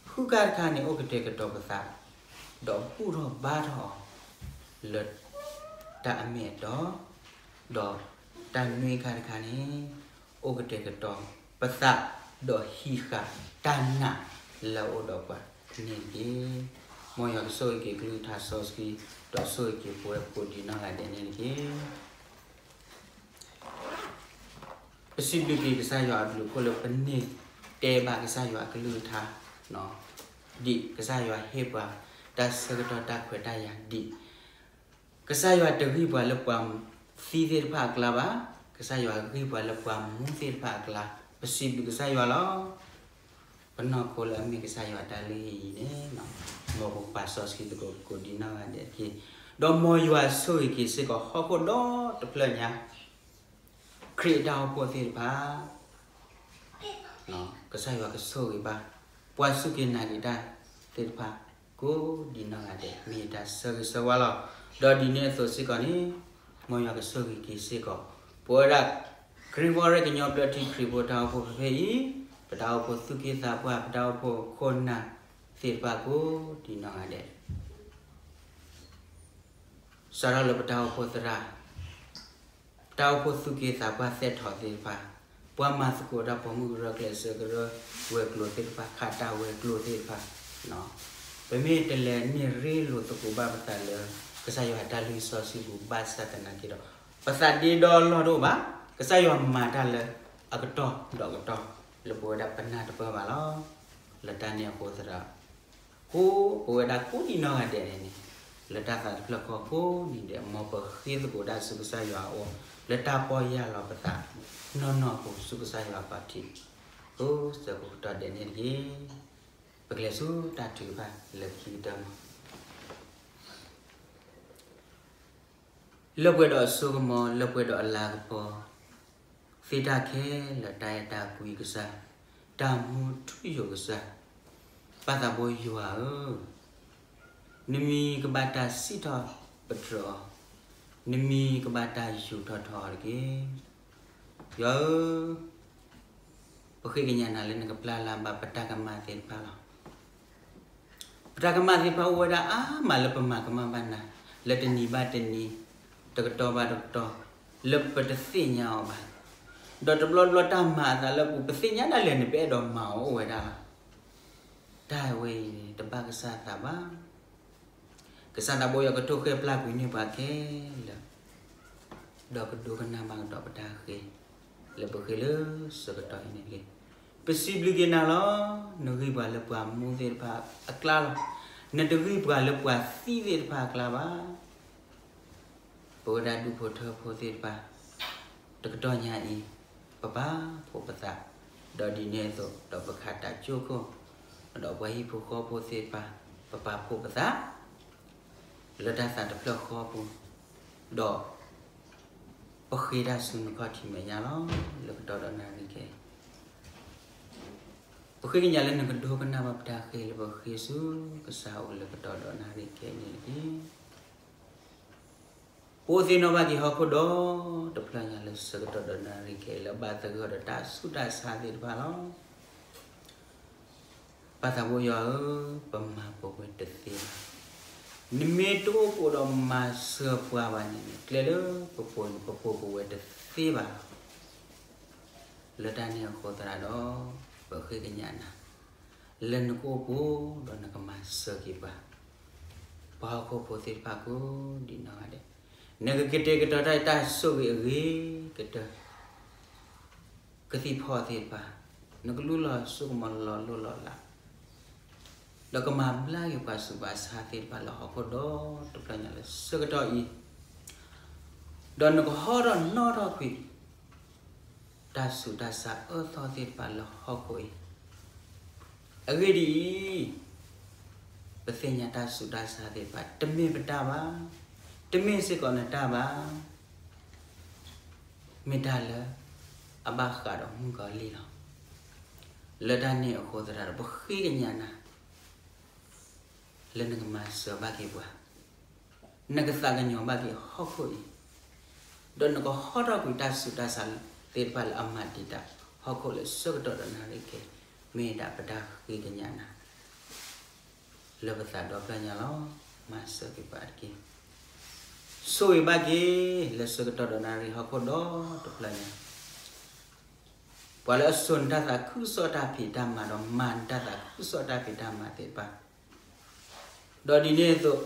ဃုခါတခါန့ၣ် အိၣ်ကတဲာ်ကတီၤပသး ဒီးဘူၣ်ထီၣ်ဘါထီၣ်အီၤ လၢတၢ်အမ့ၢ်အတီ, ဒီးတၢ်နွံခါတခါန့ၣ် အိၣ်ကတဲာ်ကတီၤပသး ဒီးဟံးဃာ်တၢ်နာ်လၢအအိၣ်ဒီးပှၤန့ၣ်တက့ၢ်. မ်ယွၤကဆိၣ်ဂ့ၤက့ၤကလုၢ်ကထါစီဆှံ ဒီးဆိၣ်ဂ့ၤက့ၤပဝဲကိးဒံးနီၢ်ဂၤဒဲးန့ၣ်တက့ၢ်. ပစံးဘျုးက့ၤကစၢ်ယွၤအဘျုးအဖှိၣ်လၢပန့ၢ်တဲဘၣ်ကစၢ်ယွၤအကလုၢ်ကထါ, ဒ်ကစၢ်ယွၤဟ့ၣ်ပှၤတၢ်ဆၢကတီၢ်တၢ်ခွဲးတၢ်ယာ်ဒ် ကစၢ်ယွၤတဂံၢ်ပှၤလၢပှၤသံသ့ၣ်တဖၣ်အကျါဘၣ်, ကစၢ်ယွၤဂံၢ်ပှၤလၢပှၤမူသ့ၣ်တဖၣ်အကျါ, ပစံးဘျုးကစၢ်ယွၤလီၤ. ပနီၢ်ခိလၢအမ့ၢ်ကစၢ်ယွၤတၢ်လုၢ်ဟံၣ်အံၤန့ၣ်, မ်ပကပာ်စီဆှံသကိးကိးဒံးနီၢ်ဂၤဒဲးတက့ၢ်. ဒီးမ်ယွၤဆိၣ်ဂ့ၤက့ၤစ့ၢ်ကီးဟီၣ်ခိၣ်ဒီတဖျၢၣ်ညါ ခရံာ်အတၢ်အိၣ်ဖှိၣ်သ့ၣ်တဖၣ်, ကစၢ်ယွၤကဆိၣ်ဂ့ၤဘၣ် ပှၤစူၢ်က့ၤနာ်က့ၤတၢ်သ့ၣ်တဖၣ် ကိးဒံးနီၢ်ဂၤဒဲး မ့ၢ်ယတၢ်ဆၢဂ့ၤဆၢဝါလီၤ. ဒီးဒ်န့ၣ်အသိးစ့ၢ်ကီးန့ၣ်, မ်ယွၤကဆိၣ်ဂ့ၤက့ၤစ့ၢ်ကီး ပဝဲဒၣ် ခရံာ်ဖိရဲၣ်ကညီဘျၢထံခရံာ်ဖိတၢ်အိၣ်ဖှိၣ်ဖဲဖဲအံၤ, ပ ပတၢ်အိၣ်ဖှိၣ်သူၣ်က့သးပှၢ် ပတၢ်အိၣ်ဖှိၣ်ခိၣ်နၢ်သ့ၣ်တဖၣ်ကိးဒံးနီၢ်ဂၤဒဲး စးထီၣ်လၢပတၢ်အိၣ်ဖှိၣ်သရၣ်, ပတၢ်အိၣ်ဖှိၣ်သူၣ်က့သးပှၢ်သဲးထီၣ်သ့ၣ်တဖၣ်, ပှၤမၤသကိးတၢ်ပိာ်မုၣ်ကရၢကျဲးစၢးကရၢဝဲၤကျိၤသ့ၣ်တဖၣ်, ခးတၢ်ဝဲၤကျိၤသ့ၣ်တဖၣ်, ပမ့ၢ်တလဲၤန့ၢ်ရ့လိာ်သကိးဘၣ်ပသးလၢ ကစၢ်ယွၤအတၢ်လုၢ်စီဆှံပူၤ ဘၣ်ဆၣ်သနာ်က့ဒီး ပသးဒ့ဒီလီၢ်တအိၣ်ဘၣ်, ကစၢ်ယွၤမၤတၢ်လၢအကတီၢ်ဒီးကတီၢ် လၢပဝဲဒၣ်ပနၢ်တပၢၢ်ဘၣ်လီၤ. လၢတၢ်န့ၣ်အဃိသတးဒီး ကိးပဝဲဒၣ်ကိးဒံးနီၢ်ဂၤဒဲးန့ၣ်န့ၣ် လၢတၢ်သးတဖျၢၣ်ဃီကိးနံၤဒဲး မ်ပဃ့သကိးတၢ်ဆူကစၢ်ယွၤအအိၣ် လၢတၢ်ပီၢ်ယၢ်လီၤပသး နီၢ်နီၢ်အပူၤဆူကစၢ်ယွၤအခီၣ်ထံး ကိးဆၢကတီၢ်ဒဲးန့ၣ်တက့ၢ်. ပကလဲၤဆူတၢ်ထုကဖၣ်လၢခံကတၢၢ်မး လၢပှဲၤဒီးအစိကမီၤ လၢပှဲၤဒီးအလၤကပီၤ သ့တၢ်ခဲလၢာ် တၢ်အဲၣ်တၢ်ကွံကစၢ်, တၢ်မူထူယိာ်ကစၢ်, ပၢ်သးဘိယွၤဧၢ, နမံၤကဘၣ်တၢ်စံးထီၣ်ပတြၢၤအီၤ, နမံၤကဘၣ်တၢ်ယူာ်ထီၣ်ထီအီၤတက့ၢ်. ယွၤဧၢ, ပဃ့ကညးနၤလၢနကပျၢ်လၢ်ဘၣ်ပတၢ်ကမၣ်သ့ၣ်တဖၣ်လီၤ. ပတၢ်ကမၣ်သ့ၣ်တဖၣ်အိၣ်ဝဲဒၣ်အါမးလၢပမၤကမၣ်ဘၣ်နၤ လၢတနံၤဘၣ်တနံၤ, တကတီၢ်ဘၣ်တကတီၢ်, လၢပတသ့ၣ်ညါအီၤဘၣ်. ဒီးတဘျီဘျီတၢ်မၤအသးလၢပူၤ ပသ့ၣ်ညါဒၣ်လဲာ်န့ၣ် ပအဲၣ်ဒိးမၤအီၤအိၣ်ဝဲဒၣ်လီၤ. တၢ်ဝဲအံၤန့ၣ် တဘၣ်ကစၢ်သးဘၣ်. ကစၢ်သးဘိယွၤကထိၣ်ဃဲပျၢ်ကွံာ်န့ၢ်ပှၤခဲလၢာ်, ဒီးကဒိကနၣ်ဘၣ်ကဒီးပတၢ်ဃ့ လၢပဃ့လၢဆၢကတီၢ်အံၤန့ၣ်တက့ၢ်. ပစံးဘျုးက့ၤနၤလီၤ. နဂံၢ်ပှၤလၢပှၤမူသ့ၣ်တဖၣ်အကျါလီၤ. နတဂံၢ်ပှၤလၢပှၤသံသ့ၣ်တဖၣ်အကျါဘၣ်. ပဝဲဒၣ်ဒူၣ်ဖိထၢဖိသ့ၣ်တဖၣ် တကတီၢ်ညါအံၤ ပပာ်ဖှိၣ်ပသး, ဒီးဒ်န့ၣ်အသိး ဒီးပခးတၢ်ကၠိခိၣ်, ဒီးပှၤဟံၣ်ဖိဃီဖိသ့ၣ်တဖၣ် ပပာ်ဖှိၣ်ပသး လၢတၢ်သးတဖျၢၣ်ဃီပူၤ, ဒီး ပဃ့တၢ်ဆူနခီၣ်ထံးမဲာ်ညါလီၤ. လၢကတီၢ်ဒီးနၣ်ရံၣ်ခဲအံၤ ပဃ့ကညးလၢနကဒိကနၣ်ဘၣ်ပတၢ်ဃ့ လၢပဃ့ဆူကစၢ်အအိၣ်လၢကတီၢ်ဒီးနၣ်ရံၣ်ခဲအံၤန့ၣ်တက့ၢ်. ပအိၣ်သ့ၣ်နီၣ်ဘၣ်က့ၤဟီၣ်ခိၣ်ဒီတဖျၢၣ်ညါလၢဆၢကတီၢ်ဒီးနၣ်ရံၣ်ခဲအံၤ လၢဘၣ်သဂၢၢ်ဒီးတၢ်ဆူးတၢ်ဆါသ့ၣ်တဖၣ်လီၤ. ပၢ်သးဘိယွၤဧၢ, ပမၤပဝဲတသ့ဘၣ်. နမ့ၢ်တအိၣ်ဖှိၣ်ဒီးမၤစၢၤပှၤဘၣ်န့ၣ်န့ၣ် ကျဲလၢပပှိၤန့ၣ် ပပှိၤပဝဲတသ့ဘၣ်လီၤ. လၢတၢ်န့ၣ်အဃိသတးဒီး ပဃ့ကညးနၤ လၢနကအိၣ်ဖှိၣ်ဒီးနကမၤစၢၤက့ၤပှၤ ပှၤဟီၣ်ခိၣ်ဖိသ့ၣ်တဖၣ်ကိးဒံးနီၢ်ဂၤဒဲး, နကကတဲာ်ကတီၤတၢ်ဆိၣ်ဂ့ၤအဂ့ၤကတၢၢ် ကသံၣ်ဖီၣ်သ့ၣ်တဖၣ်, နကလူလီၤစိကမီၤလီၤလိၢ်လီၤလး, ဒီးကမၤဘျါက့ၤပှၤဆူးပှၤဆါသ့ၣ်တဖၣ်လၢဟီၣ်ခိၣ်ဒီတဖျၢၣ်ညါလၢဆၢကတီၢ်အံၤ, ဒီးနကဟီထီၣ်နီၣ်ထီၣ်ကွံာ် တၢ်ဆူးတၢ်ဆါအၢသီသ့ၣ်တဖၣ်လၢဟီၣ်ခိၣ်အံၤ, အဂ့ၢ်ဒ်အံၤ, ပသ့ၣ်ညါတၢ်ဆူးတၢ်ဆါသ့ၣ်တဖၣ် တမ့ၢ်ပတၢ်ဘၣ်, တမ့ၢ်စ့ၢ်ကီးနတၢ်ဘၣ်, မ့ၢ်တၢ်လၢအဘၣ်ဃးဒီးမုၣ်ကီၤလံၢ်လီၤ. လၢတၢ်န့ၣ်အဃိသတးဒီး ပဃ့ကညးနၤ လၢနကမၤစၢၤဘၣ်က့ၤပှၤ, နကသးကညီၤဘၣ်က့ၤဟီၣ်ခိၣ်အံၤ, ဒီးနကဟီထီၣ်ကွံာ်တၢ်ဆူးတၢ်ဆါသ့ၣ်တဖၣ်လၢအမၤတံာ်တာ်ဟီၣ်ခိၣ်လၢဆၢကတီၢ်ဒီးနၣ်ရံၣ်ခဲအံၤ, မ့ၢ်ဒၣ်ပတၢ်ဃ့ကညးနၤ လၢပသးဒီဖျၢၣ်ညါလီၤ. မၤစၢၤက့ၤပှၤတက့ၢ်. ဆိၣ်ဂ့ၤဘၣ်က့ၤ လၢဆၢကတီၢ်ဒီးနၣ်ရံၣ်ဟီၣ်ခိၣ်ဒီတဖျၢၣ်ညါ ပှၤလၢအစိာ်နတၢ်သးခုကစီၣ်တၢ်ဖံးတၢ်မၤဒီးမၤနတၢ်သးခုကစီၣ်တၢ်ဖံးတၢ်မၤသ့ၣ်တဖၣ်, ဒီးဒ်န့ၣ်အသိး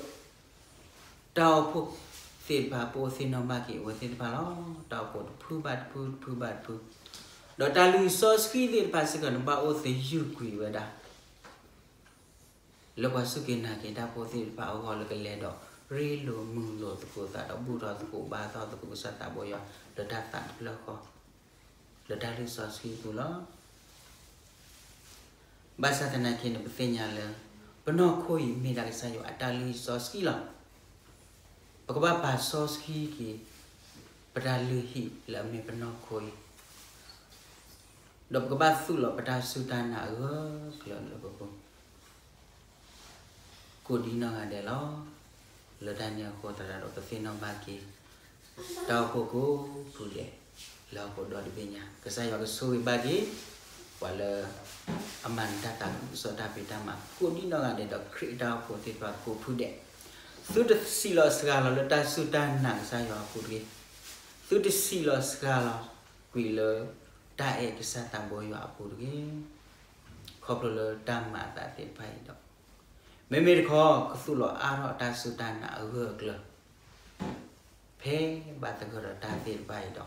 တၢ်အိၣ်ဖှိၣ်သ့ၣ်တဖၣ် ပအိၣ်သ့ၣ်နီၣ်ဘၣ်က့ၤအဝဲသ့ၣ်တဖၣ်လီၤ. တၢ်အိၣ်ဖှိၣ်တဖုဘၣ်တဖု တဖုဘၣ်တဖု, ဒီးတၢ်လုၢ်စီဆှံသ့ၣ်တဖၣ်စ့ၢ်ကီး နဘၣ်အိၣ်သယုၢ်ကွံာ်ဝဲဒၣ် လၢပှၤစူၢ်က့ၤနာ်က့ၤတၢ်ဖိသ့ၣ်တဖၣ်အဂီၢ် လၢကလဲၤဒီးရ့လိာ်မုာ်လိာ်သကိးသးဒီး ဘူၣ်ထီၣ်သကိးဘါထီၣ်သကိးကစၢ်သးဘိယွၤ လၢတၢ်သးတဖျၢၣ်ဃီ လၢတၢ်လုၢ်စီဆှံအပူၤလီၤ. ဘၣ်ဆၣ်သနာ်က့န့ၣ် ပသ့ၣ်ညါလၢ ပနီၢ်ခိအံၤမ့ၢ်ဒၣ်ကစၢ်ယွၤအတၢ်လုၢ်စီဆှံလီၤ. ပကဘၣ်ပာ်စီဆှံက့ၤ ပတၢ်လုၢ်ဟံၣ်လၢအမ့ၢ်ပနီၢ်ခိအံၤ ဒီးပကဘၣ်သူၣ်လီၤပတၢ်စူၢ်တၢ်နာ်အဂၢၢ်ကျၢၤလၢပပူၤ ကိးဒံနီၢ်ဂၤဒဲးလီၤ. လၢတၢ်န့ၣ်အဃိသတးဒီး ပသ့ၣ်နီၣ်ဘၣ်က့ၤ တၢ်အိၣ်ဖှိၣ်ကိးပူၤဒဲး လၢဟီၣ်ခိၣ်ဒီတဘ့ၣ်ညါ ကစၢ်ယွၤကဆိၣ်ဂ့ၤဘၣ်က့ၤ ပှၤလၢအမၤနၢၤတၢ်သးခုကစီၣ်တၢ်ဖံးတၢ်မၤကိးဒံနီၢ်ဂၤဒဲးဒီး ခရံာ်အတၢ်အိၣ်ဖှိၣ်သ့ၣ်တဖၣ်ကိးဖုဒဲး, သုတဆံးလီၤစှၤလီၤလၢတၢ်စူၢ်တၢ်နာ်ကစၢ်ယွၤအပူၤတဂ့ၤ. သုတဆံးလီၤစှၤလီၤကွံာ်လၢတၢ်အဲၣ်ကစၢ်သးဘိယွၤအပူၤတဂ့ၤ. ခီဖျိလၢတၢ်မၤအသးသ့ၣ်တဖၣ်အံၤဒီး မ့မ့ၢ်တခီ ကသူၣ်လီၤအါထီၣ်အတၢ်စူၢ်တၢ်နာ်အဂၢၢ်အကျၢၤ ဖဲဘၣ်သဂၢၢ်ဒီးတၢ်သ့ၣ်တဖၣ်အံၤဒီး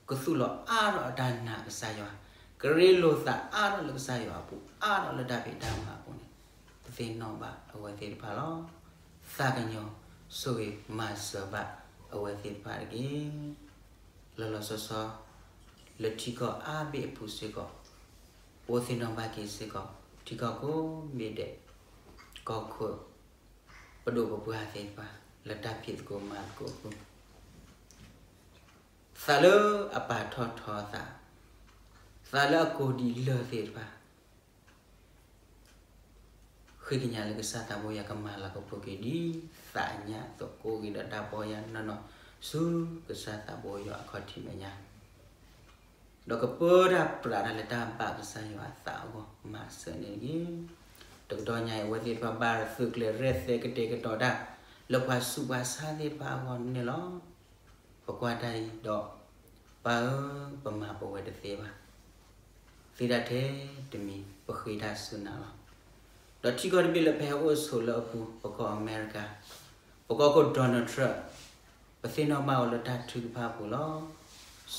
ကသူၣ်လီၤအါထီၣ်အတၢ်နာ်ကစၢ်ယွၤ, ကရ့လိာ်သးအါထီၣ်လၢကစၢ်ယွၤအပူၤ, အါထီၣ်လၢတၢ်ဖံးတၢ်မၤအပူၤန့ၣ် ပသ့ၣ်နီၣ်ဘၣ်အဝဲသ့ၣ်တဖၣ်လီၤ. သးကညီၤဆိၣ်ဂ့ၤမၤစၢၤဘၣ်အဝဲသ့ၣ်တဖၣ်တက့ၢ်. လီၤလီၤဆီဆီ လၢထံကီၢ်အါဘ့ၣ်အပူၤစ့ၢ်ကီး အိၣ်သ့ၣ်နီၣ်ဘၣ်က့ၤစ့ၢ်ကီး ထံကီၢ်ကိးဘ့ၣ်ဒဲး ကီၢ်ခိၣ် ပဒိၣ်ပပှၢ်သ့ၣ်တဖၣ် လၢတၢ်ဖံးသကိးမၤသကိးအပူၤ, သးလၢအပာ်ထီၣ်ထီအသး, သးလၢအကိးဒံးလၢၢ်သ့ၣ်တဖၣ် ဃ့ကညးလၢကစၢ်သးဘိယွၤကမၤလၤကပီၤက့ၤဒ်သးအညၣ်အသိး ကအိၣ်က့ၤဒီးတၢ်ပီၢ်ယၢ်နီၢ်နီၢ်ဆူကစၢ်သးဘိယွၤအခီၣ်ထံးမဲာ်ညါ ဒီးကပၢတၢ်ပြးတၢ်လၢတၢ်ဘၣ်ကစၢ်ယွၤအသးအဂီၢ် မၤစၢၤန့ၣ်တက့ၢ်. တကတီၢ်ညါအံၤ အဝဲသ့ၣ်တဖၣ်ဘၣ်သုးကျဲၤရဲၣ်သဲကတဲာ်ကတီၤတၢ် လၢပှၤဆူးပှၤဆါသ့ၣ်တဖၣ်အဂီၢ်န့ၣ်လီၤ. ပကွၢ်တၢ်အံၤဒီး ပၢ်ဧၢ, ပမၤပဝဲတသ့ဘၣ်. သ့တၢ်ထဲတမံၤ ပဃ့တၢ်စူၢ်နာ်လီၤ. ဒီးထံကီၢ်တဘ့ၣ်လၢပဟဲအိၣ်ဆိးလၢအပူၤ ပကီၢ်အမဲရကၤ, ပကီၢ်ခိၣ် Donald Trump, ပသ့ၣ်နီၣ်ဘၣ်အီၤလၢတၢ်ထုကဖၣ်ပူၤလီၤ.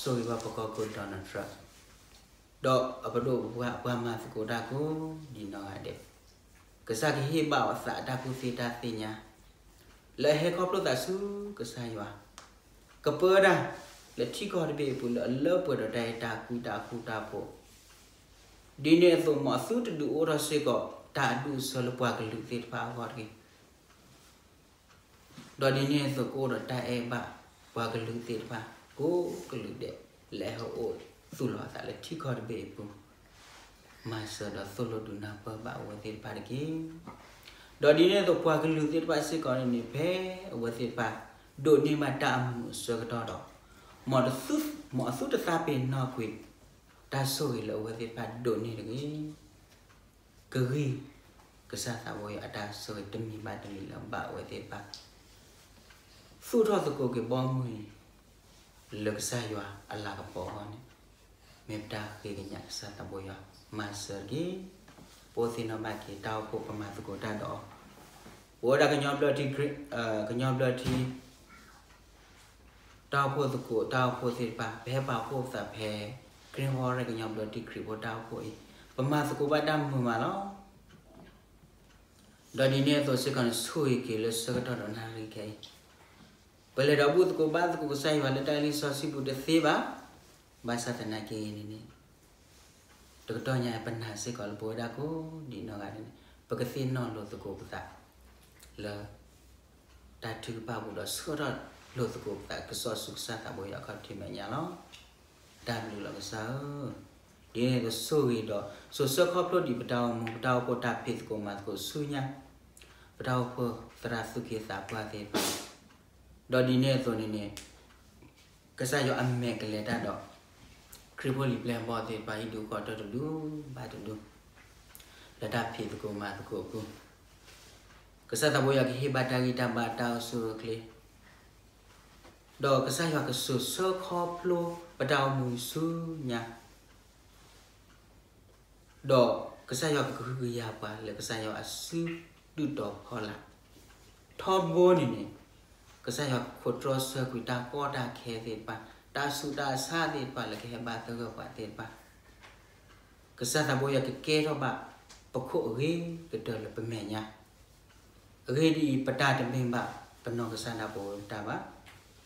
ဆိၣ်ဂ့ၤဘၣ်ပကီၢ်ခိၣ် Donald Trump ဒီးအပဒိၣ်ပပှၢ် ပှၤမၤသကိးတၢ်ကိးဒံးနီၢ်ဂၤဒဲး, ကစၢ်ကဟ့ၣ်ဘၣ်အီၤသးအတၢ်ကူၣ်သ့တၢ်သ့ၣ်ညါ လၢအဟဲခီဖျိသးဆူကစၢ်ယွၤ, ကပၢတၢ် လၢထံကီၢ်တဘ့ၣ်အပူၤလၢအလၢပှဲၤဒီးတၢ်အဲၣ်တၢ်ကွံတၢ်ဃူတၢ်ဖိး, ဒ်န့ၣ်အသိး မ်အသုတဒုးအိၣ်ထီၣ်စ့ၢ်ကီး တၢ်အဒူၣ်အဆၢလၢပှၤကလုာ်သ့ၣ်တဖၣ်အဂီၢ်တဂ့ၤ. ဒီးဒ်န့ၣ်အသိးကအိၣ်ဒီးတၢ်အဲၣ်ဘၣ်ပှၤကလုာ်သ့ၣ်တဖၣ် ကိးကလုာ်ဒဲး လၢအဟဲအိၣ်သူၣ်လီၤအသးလၢထံကီၢ်တဘ့ၣ်အပူၤ, မၤစၢၤဒီးသိၣ်လိဒုးနၢ်ပၢၢ်ဘၣ်အဝဲသ့ၣ်တဖၣ်တက့ၢ်. ဒီးဒ်န့ၣ်အသိးပှၤကလုာ်သ့ၣ်တဖၣ်စ့ၢ်ကီးန့ၣ်န့ၣ် ဖဲအဝဲသ့ၣ်တဖၣ် ဒိးန့ၢ်ဘၣ်တၢ်အမုာ်အဆၢကတီၢ်ဒီး မ်အသုတသးပ့ၤနီၣ်ကွံာ် တၢ်ဆိၣ်ဂ့ၤလၢအဝဲသ့ၣ်တဖၣ်ဒိးန့ၢ်တဂ့ၤ. ကဂံၢ်ကစၢ်သးဘိယွၤအတၢ်ဆိၣ်ဂ့ၤတမံၤဘၣ်တမံၤလၢအဘၣ်အဝဲသ့ၣ်တဖၣ် သူၣ်ထီၣ်သကိးက့ၤဘီမုၢ်အံၤ လၢကစၢ်ယွၤအလၤကပီၤအဂီၢ်န့ၣ် မ့ၢ်ပတၢ်ဃ့ကညးကစၢ်သးဘိယွၤ မၤစၢၤတက့ၢ်. ပအိၣ်သ့ၣ်နီၣ်ဘၣ်က့ၤ တၢ်အိၣ်ဖှိၣ်ပမၤသကိးတၢ်ဒီး ပဝဲဒၣ်ကညီဘျၢထံ ကညီဘျၢထံ တၢ်အိၣ်ဖှိၣ်သကိး တၢ်အိၣ်ဖှိၣ်သ့ၣ်တဖၣ် ပဟဲပာ်ဖှိၣ်ပသးဖဲ ခရံာ်ဖိ ကညီဘျၢထံခရံာ်ဖိတၢ်အိၣ်ဖှိၣ်အံၤ ပမၤသကိးဘၣ်တၢ်မုာ်မးလီၤ. ဒီးဒ်န့ၣ်အသိးစ့ၢ်ကီးန့ၣ် ဆိၣ်ဂ့ၤက့ၤလၢဆၢကတီၢ်ဒီးနၣ်ရံၣ်ခဲအံၤ ပလဲၤဒီးဘူၣ်သကိးဘါသကိးကစၢ်ယွၤလၢတၢ်လံာ်စီဆှံပူၤတသ့ဘၣ်. ဘၣ်ဆၣ်သနာ်က့န့ၣ်န့ၣ် တကတီၢ်ညါအံၤ ပနာ်စ့ၢ်ကီးလၢပဝဲဒၣ်ကိးဒံးနီၢ်ဂၤဒဲးန့ၣ် ပကသ့ၣ်နီၣ်လိာ်သကိးပသး လၢ တၢ်ထုကဖၣ်ပူၤဒီးဆှၢထီၣ်လိာ်သကိးပသးကစီၣ်ဆူကစၢ်သးဘိယွၤအခီၣ်ထံးမဲာ်ညါလီၤ. တၢ်ဘျုးလီၤကစၢ်ဧၢ, ဒ်န့ၣ်အသိးဆိၣ်ဂ့ၤဒီး စိာ်ဆှၢခီဖျိဒံးပတၢ်အိၣ်မူ ပတၢ်အိၣ်ဖှိၣ်တၢ်ဖံးသကိးမၤသကိးဆူညါ, ပတၢ်အိၣ်ဖှိၣ်သရၣ်သူၣ်က့သးပှၢ်သ့ၣ်တဖၣ်, ဒီးဒ်န့ၣ်အသိးန့ၣ်န့ၣ် ကစၢ်ယွၤအမဲာ်ကလဲၤတၢ်ဒီး ခရံာ်ဖိလံာ်ပျဲၢ်ဘီၣ်သ့ၣ်တဖၣ် ဟံၣ်ဒူဃီတၢၢ်တဒူဘၣ်တဒူ လၢတၢ်ဖံးသကိးမၤသကိးအပူၤ, ကစၢ်သးဘိယွၤကဟ့ၣ်ဘၣ်တၢ်ဂံၢ်တၢ်ဘါတၢ်အိၣ်ဆူၣ်အိၣ်ချ့, ဒီးကစၢ်ယွၤကစိာ်ဆှၢခီဖျိပတၢ်အိၣ်မူဆူညါ ဒီးကစၢ်ယွၤကကဟုကယာ်ပှၤလၢကစၢ်ယွၤအစုဒုၣ်တီၤဖီလာ်, ထီဘိန့ၣ်န့ၣ် ကစၢ်ယွၤကခိးတြီဆၢကွံာ်တၢ်ကီတၢ်ခဲသ့ၣ်တဖၣ်, တၢ်ဆူးတၢ်ဆါသ့ၣ်တဖၣ်လၢကဟဲဘၣ်သဂၢၢ်ပှၤသ့ၣ်တဖၣ်, ကစၢ်သးဘိယွၤကကဲထီၣ်ဘၣ်ပခိၣ်အဂ့ၤကတၢၢ်လၢပမဲာ်ညါ အဂ့ၢ်ဒ်အံၤ, ပတၢ်တမ့ၢ်ဘၣ်ပနီၢ်ကစၢ်ဒၣ်ပဝဲပတၢ်ဘၣ်.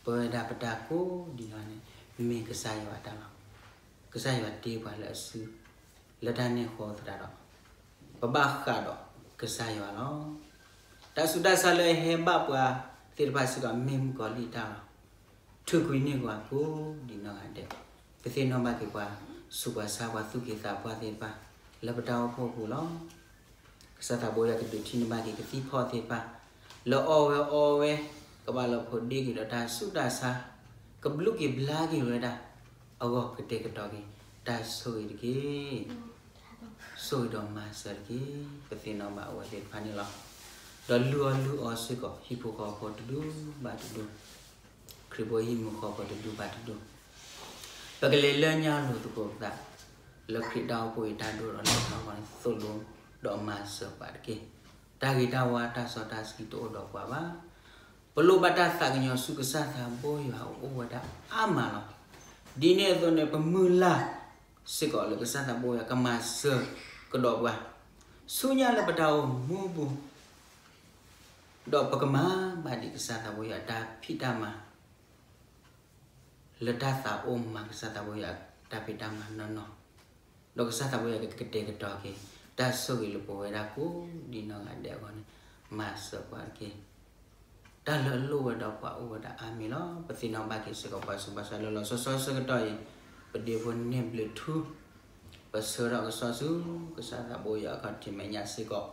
ပဝဲဒၣ်ပတၢ်ကိးဒံးနီၢ်န့ၣ် မ့ၢ်ကစၢ်ယွၤအတၢ်လီၤ. ကစၢ်ယွၤတ့ပှၤလၢအစု လၢတၢ်န့ၣ်အဃိသတးဒီး ပဘၣ်ဃးဒီးကစၢ်ယွၤလီၤ. တၢ်ဆူးတၢ်ဆါလၢအဟဲဘၣ်ပှၤသ့ၣ်တဖၣ်စ့ၢ်ကီး မ့ၢ်မုၣ်ကီၤလံၢ်အတၢ်လီၤ. ထုးကွံာ်န့ၢ်ပှၤကိးဒံးနီၢ်ဂၤဒဲး, ပသ့ၣ်နီၣ်ဘၣ်က့ၤပှၤဆူးပှၤဆါ ပှၤသူၣ်က့သးပှၢ်သ့ၣ်တဖၣ် လၢပတၢ်အိၣ်ဖှိၣ်အပူၤလီၤ. ကစၢ်သးဘိယွၤကဒုးထံၣ်န့ၢ်ဘၣ်က့ၤကသံၣ်ဖီၣ်သ့ၣ်တဖၣ် လၢအီဝဲအီဝဲ ကဘၣ်လီၤဖိးဒ့က့ၤဒီးတၢ်ဆူးတၢ်ဆါ, ကဘျုးက့ၤဘျါက့ၤဝဲဒၣ်အဂီၢ် ကတဲာ်ကတီၤက့ၤ တၢ်ဆိၣ်ဂ့ၤတက့ၢ်. ဆိၣ်ဂ့ၤဒီးမၤစၢၤတက့ၢ်. ပသ့ၣ်နီၣ်ဘၣ်အဝဲသ့ၣ်တဖၣ်န့ၣ်လီၤ. ဒီးလုၢ်အီၣ်လုၢ်အီစ့ၢ်ကီး ဟံၣ်ဖိဃီဖိတဒူၣ်ဘၣ်တဒူၣ်, ခရံာ်ဖိဟံၣ်မူဃီဖိတဒူၣ်ဘၣ်တဒူၣ်, ပကလဲၤလၢညါလိာ်သကိးပသး လၢခရံာ်တၢ်အိၣ်ဖှိၣ်အံၤတၢ်ဒိၣ်ထီၣ်လၢထီၣ်အဂီၢ်န့ၣ် သိၣ်လိဒီးမၤစၢၤပှၤတက့ၢ်. တၢ်ဂ့ၤတၢ်ဝါတၢ်စီတၢ်ဆှံတအိၣ်ဒီးပှၤဘၣ်. ပလိၣ်ဘၣ်တၢ်သးကညီၤဆူကစၢ်သးဘိယွၤအအိၣ်ဝဲဒၣ်အါမးလီၤ. ဒ်န့ၣ်အသိးန့ၣ် ပမုၢ်လၢ်စ့ၢ်ကီးလၢကစၢ်သးဘိယွၤကမၤစၢၤကဒီးပှၤ ဆူညါလၢပတၢ်အိၣ်မူပူၤ, ဒီးပကမၤဘၣ်ဒံးကစၢ်သးဘိယွၤတၢ်ဖံးတၢ်မၤ လၢတၢ်သးအိၣ်မၤကစၢ်သးဘိယွၤတၢ်ဖံးတၢ်မၤနီၢ်နီၢ်, ဒီးကစၢ်သးဘိယွၤကကတဲာ်ကတီၤက့ၤ တၢ်ဆိၣ်ဂ့ၤလၢပဝဲဒၣ်ကိးဒံနီၢ်ဂၤဒဲးအဂီၢ်န့ၣ် မၤစၢၤပှၤတက့ၢ်. တၢ်လၢအလိၣ်ဝဲဒီးပှၤအိၣ်ဝဲဒၣ်အါမံၤလီၤ. ပသ့ၣ်နီၣ်ဘၣ်က့ၤစ့ၢ်ကီးပှၤဆူးပှၤဆါလၢလီၤဆီဆီဆၢကတီၢ်အံၤ, ပဒ့ဖိန့ၢ်ဘျုးထူ ပဆှၢထီၣ်ကစီၣ်ဆူ ကစၢ်သးဘိယွၤအခီၣ်ထံးမဲာ်ညါစ့ၢ်ကီး,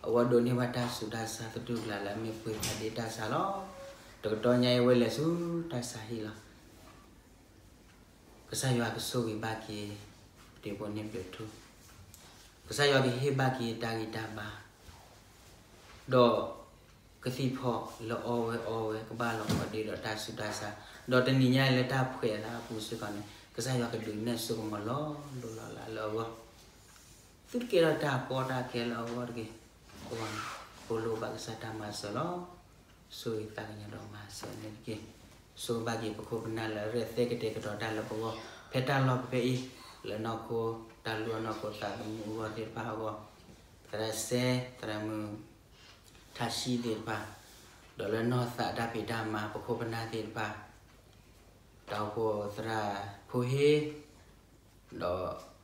အဝဲဒိးန့ၢ်ဘၣ်တၢ်ဆူးတၢ်ဆါသတူၢ်ကလာ်လၢအမ့ၢ်ပှ့ၤဖးဒ့တၢ်ဆါလီၤ. တကတီၢ်ညါအံၤဝဲလဲၤဆူတၢ်ဆါဟံၣ်လီၤ. ကစၢ်ယွၤကဆိၣ်ဂ့ၤဘၣ်က့ၤ ပဒ့ဖိန့ၢ်ဘျုးထူ, ကစၢ်ယွၤကဟ့ၣ်ဘၣ်က့ၤတၢ်ဂံၢ်တၢ်ဘါ ဒီးကသံၣ်ဖီလၢအီဝဲအီဝဲ ကဘၣ်လီၤပှီၣ်ဒ့ဒီးတၢ်ဆူးတၢ်ဆါ, ဒီးတနံၤညါအံၤလၢတၢ်ဖှဲးအသးအပူၤစ့ၢ်ကီးန့ၣ် ကစၢ်ယွၤကဒုးနဲၣ်စိကမီၤလီၤလိၤလီၤလးလၢအဂီၢ်, သုတကဲထီၣ်တၢ်ကီတၢ်ခဲလၢအဂီၢ်တဂ့ၤ. အဂီၢ်န့ၣ် ပလိၣ်ဘၣ်ကစၢ်တၢ်မၤစၢၤလီၤ. ဆိၣ်ဂ့ၤသးကညီၤဒီးမၤစၢၤန့ၣ်တက့ၢ်. ဆိၣ်ဂ့ၤဘၣ်က့ၤပခိၣ်ပနၢ်လၢအရဲၣ်သဲကတဲာ်ကတီၤတၢ်လၢပဂီၢ် ဖဲတၢ်လီၢ်ဖဲအံၤ, လၢနီၢ်ခိ တၢ်လူအီၣ်နီၢ်ခိသးသမူအဂီၢ်သ့ၣ်တဖၣ်အဂီၢ်, သရၣ်စဲ သရၣ်မုၣ် ထါဆံသ့ၣ်တဖၣ်, ဒီးလၢနီၢ်သးတၢ်ဖံးတၢ်မၤပခိၣ်ပနၢ်သ့ၣ်တဖၣ်, တၢ်အိၣ်ဖှိၣ်သရၣ်ဖိဟ့ ဒီး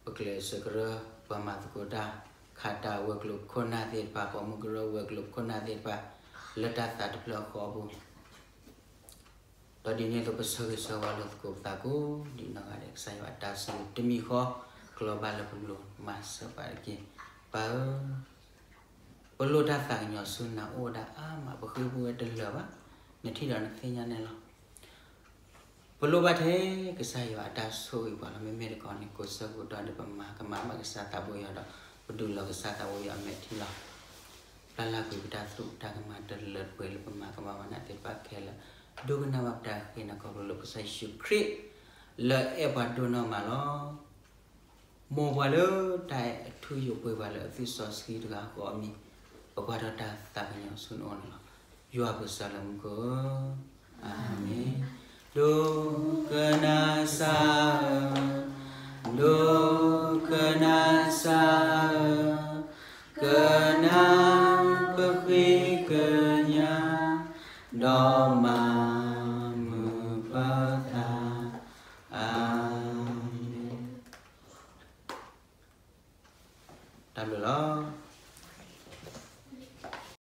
ပကျဲးစၢးကရၢ ပှၤမၤသကိးတၢ် ခးတၢ်ဝဲၤကျိၤခိၣ်နၢ်သ့ၣ်တဖၣ် ပိာ်မုၣ်ကရၢဝဲၤကျိၤခိၣ်နၢ်သ့ၣ်တဖၣ် လၢတၢ်သးတဖျၢၣ်ဃီအပူၤ, ဒီးဒ်န့ၣ်အသိးပဆၢဂ့ၤဆၢဝါလိာ်သကိးပသးကိးဒံနီၢ်ဂၤဒဲး ကစၢ်ယွၤအတၢ်ဆိၣ်ဂ့ၤတမံၤဃီ ကလီၤဘၣ်လၢပလိၤမၤစၢၤပှၤတက့ၢ်. ပၢ်ဧၢ ပလိၣ်တၢ်သးကညီၤဆူနၤအိၣ်ဝဲဒၣ်အါမး ပဃ့ပဝဲတလၢာ်ဘၣ်, နထံၣ်ဒီးနသ့ၣ်ညါန့ၣ်လီၤ. ပလိၣ်ဘၣ်ထဲကစၢ်ယွၤအတၢ်ဆိၣ်ဂ့ၤပှၤလီၤ. မ့မ့ၢ်တခီန့ၣ် ကိးဆၢကတီၢ်ဒီးပမၤကမၣ်ဘၣ်ကစၢ်သးဘိယွၤဒီး ပဒုးလီၤကစၢ်သးဘိယွၤအမဲာ်ထံလီၤ. ပျၢ်လၢ်ကွံာ်ပတၢ်သရူးတၢ်ကမၣ်တလၢတပှဲၤလၢပမၤကမၣ်ဘၣ်နၤသ့ၣ်တဖၣ်ခဲလၢာ်, ဒိကနၣ်ဘၣ်ပတၢ်ဃ့နၤခီဖျိလၢကစၢ်ယ့ၣ်ၡူးခရံာ် လၢအဲၣ်ပှၤဒိၣ်နီၢ်မးလီၤ. မ်ပှၤလၢတၢ်အဲၣ်အထူအယိာ်ပှ့ၤပှၤလၢအသွံၣ်စီဆှံတဂၤဃီအမံၤ, ပကွၢ်ထီၣ်တၢ်သးကညီၤဆူနအိၣ်န့ၣ်လီၤ. ယွၤပကစၢ်လၢမူခိၣ်ဧၢ, အၤမ့ၣ်. ဒိကနၣ်စၢ်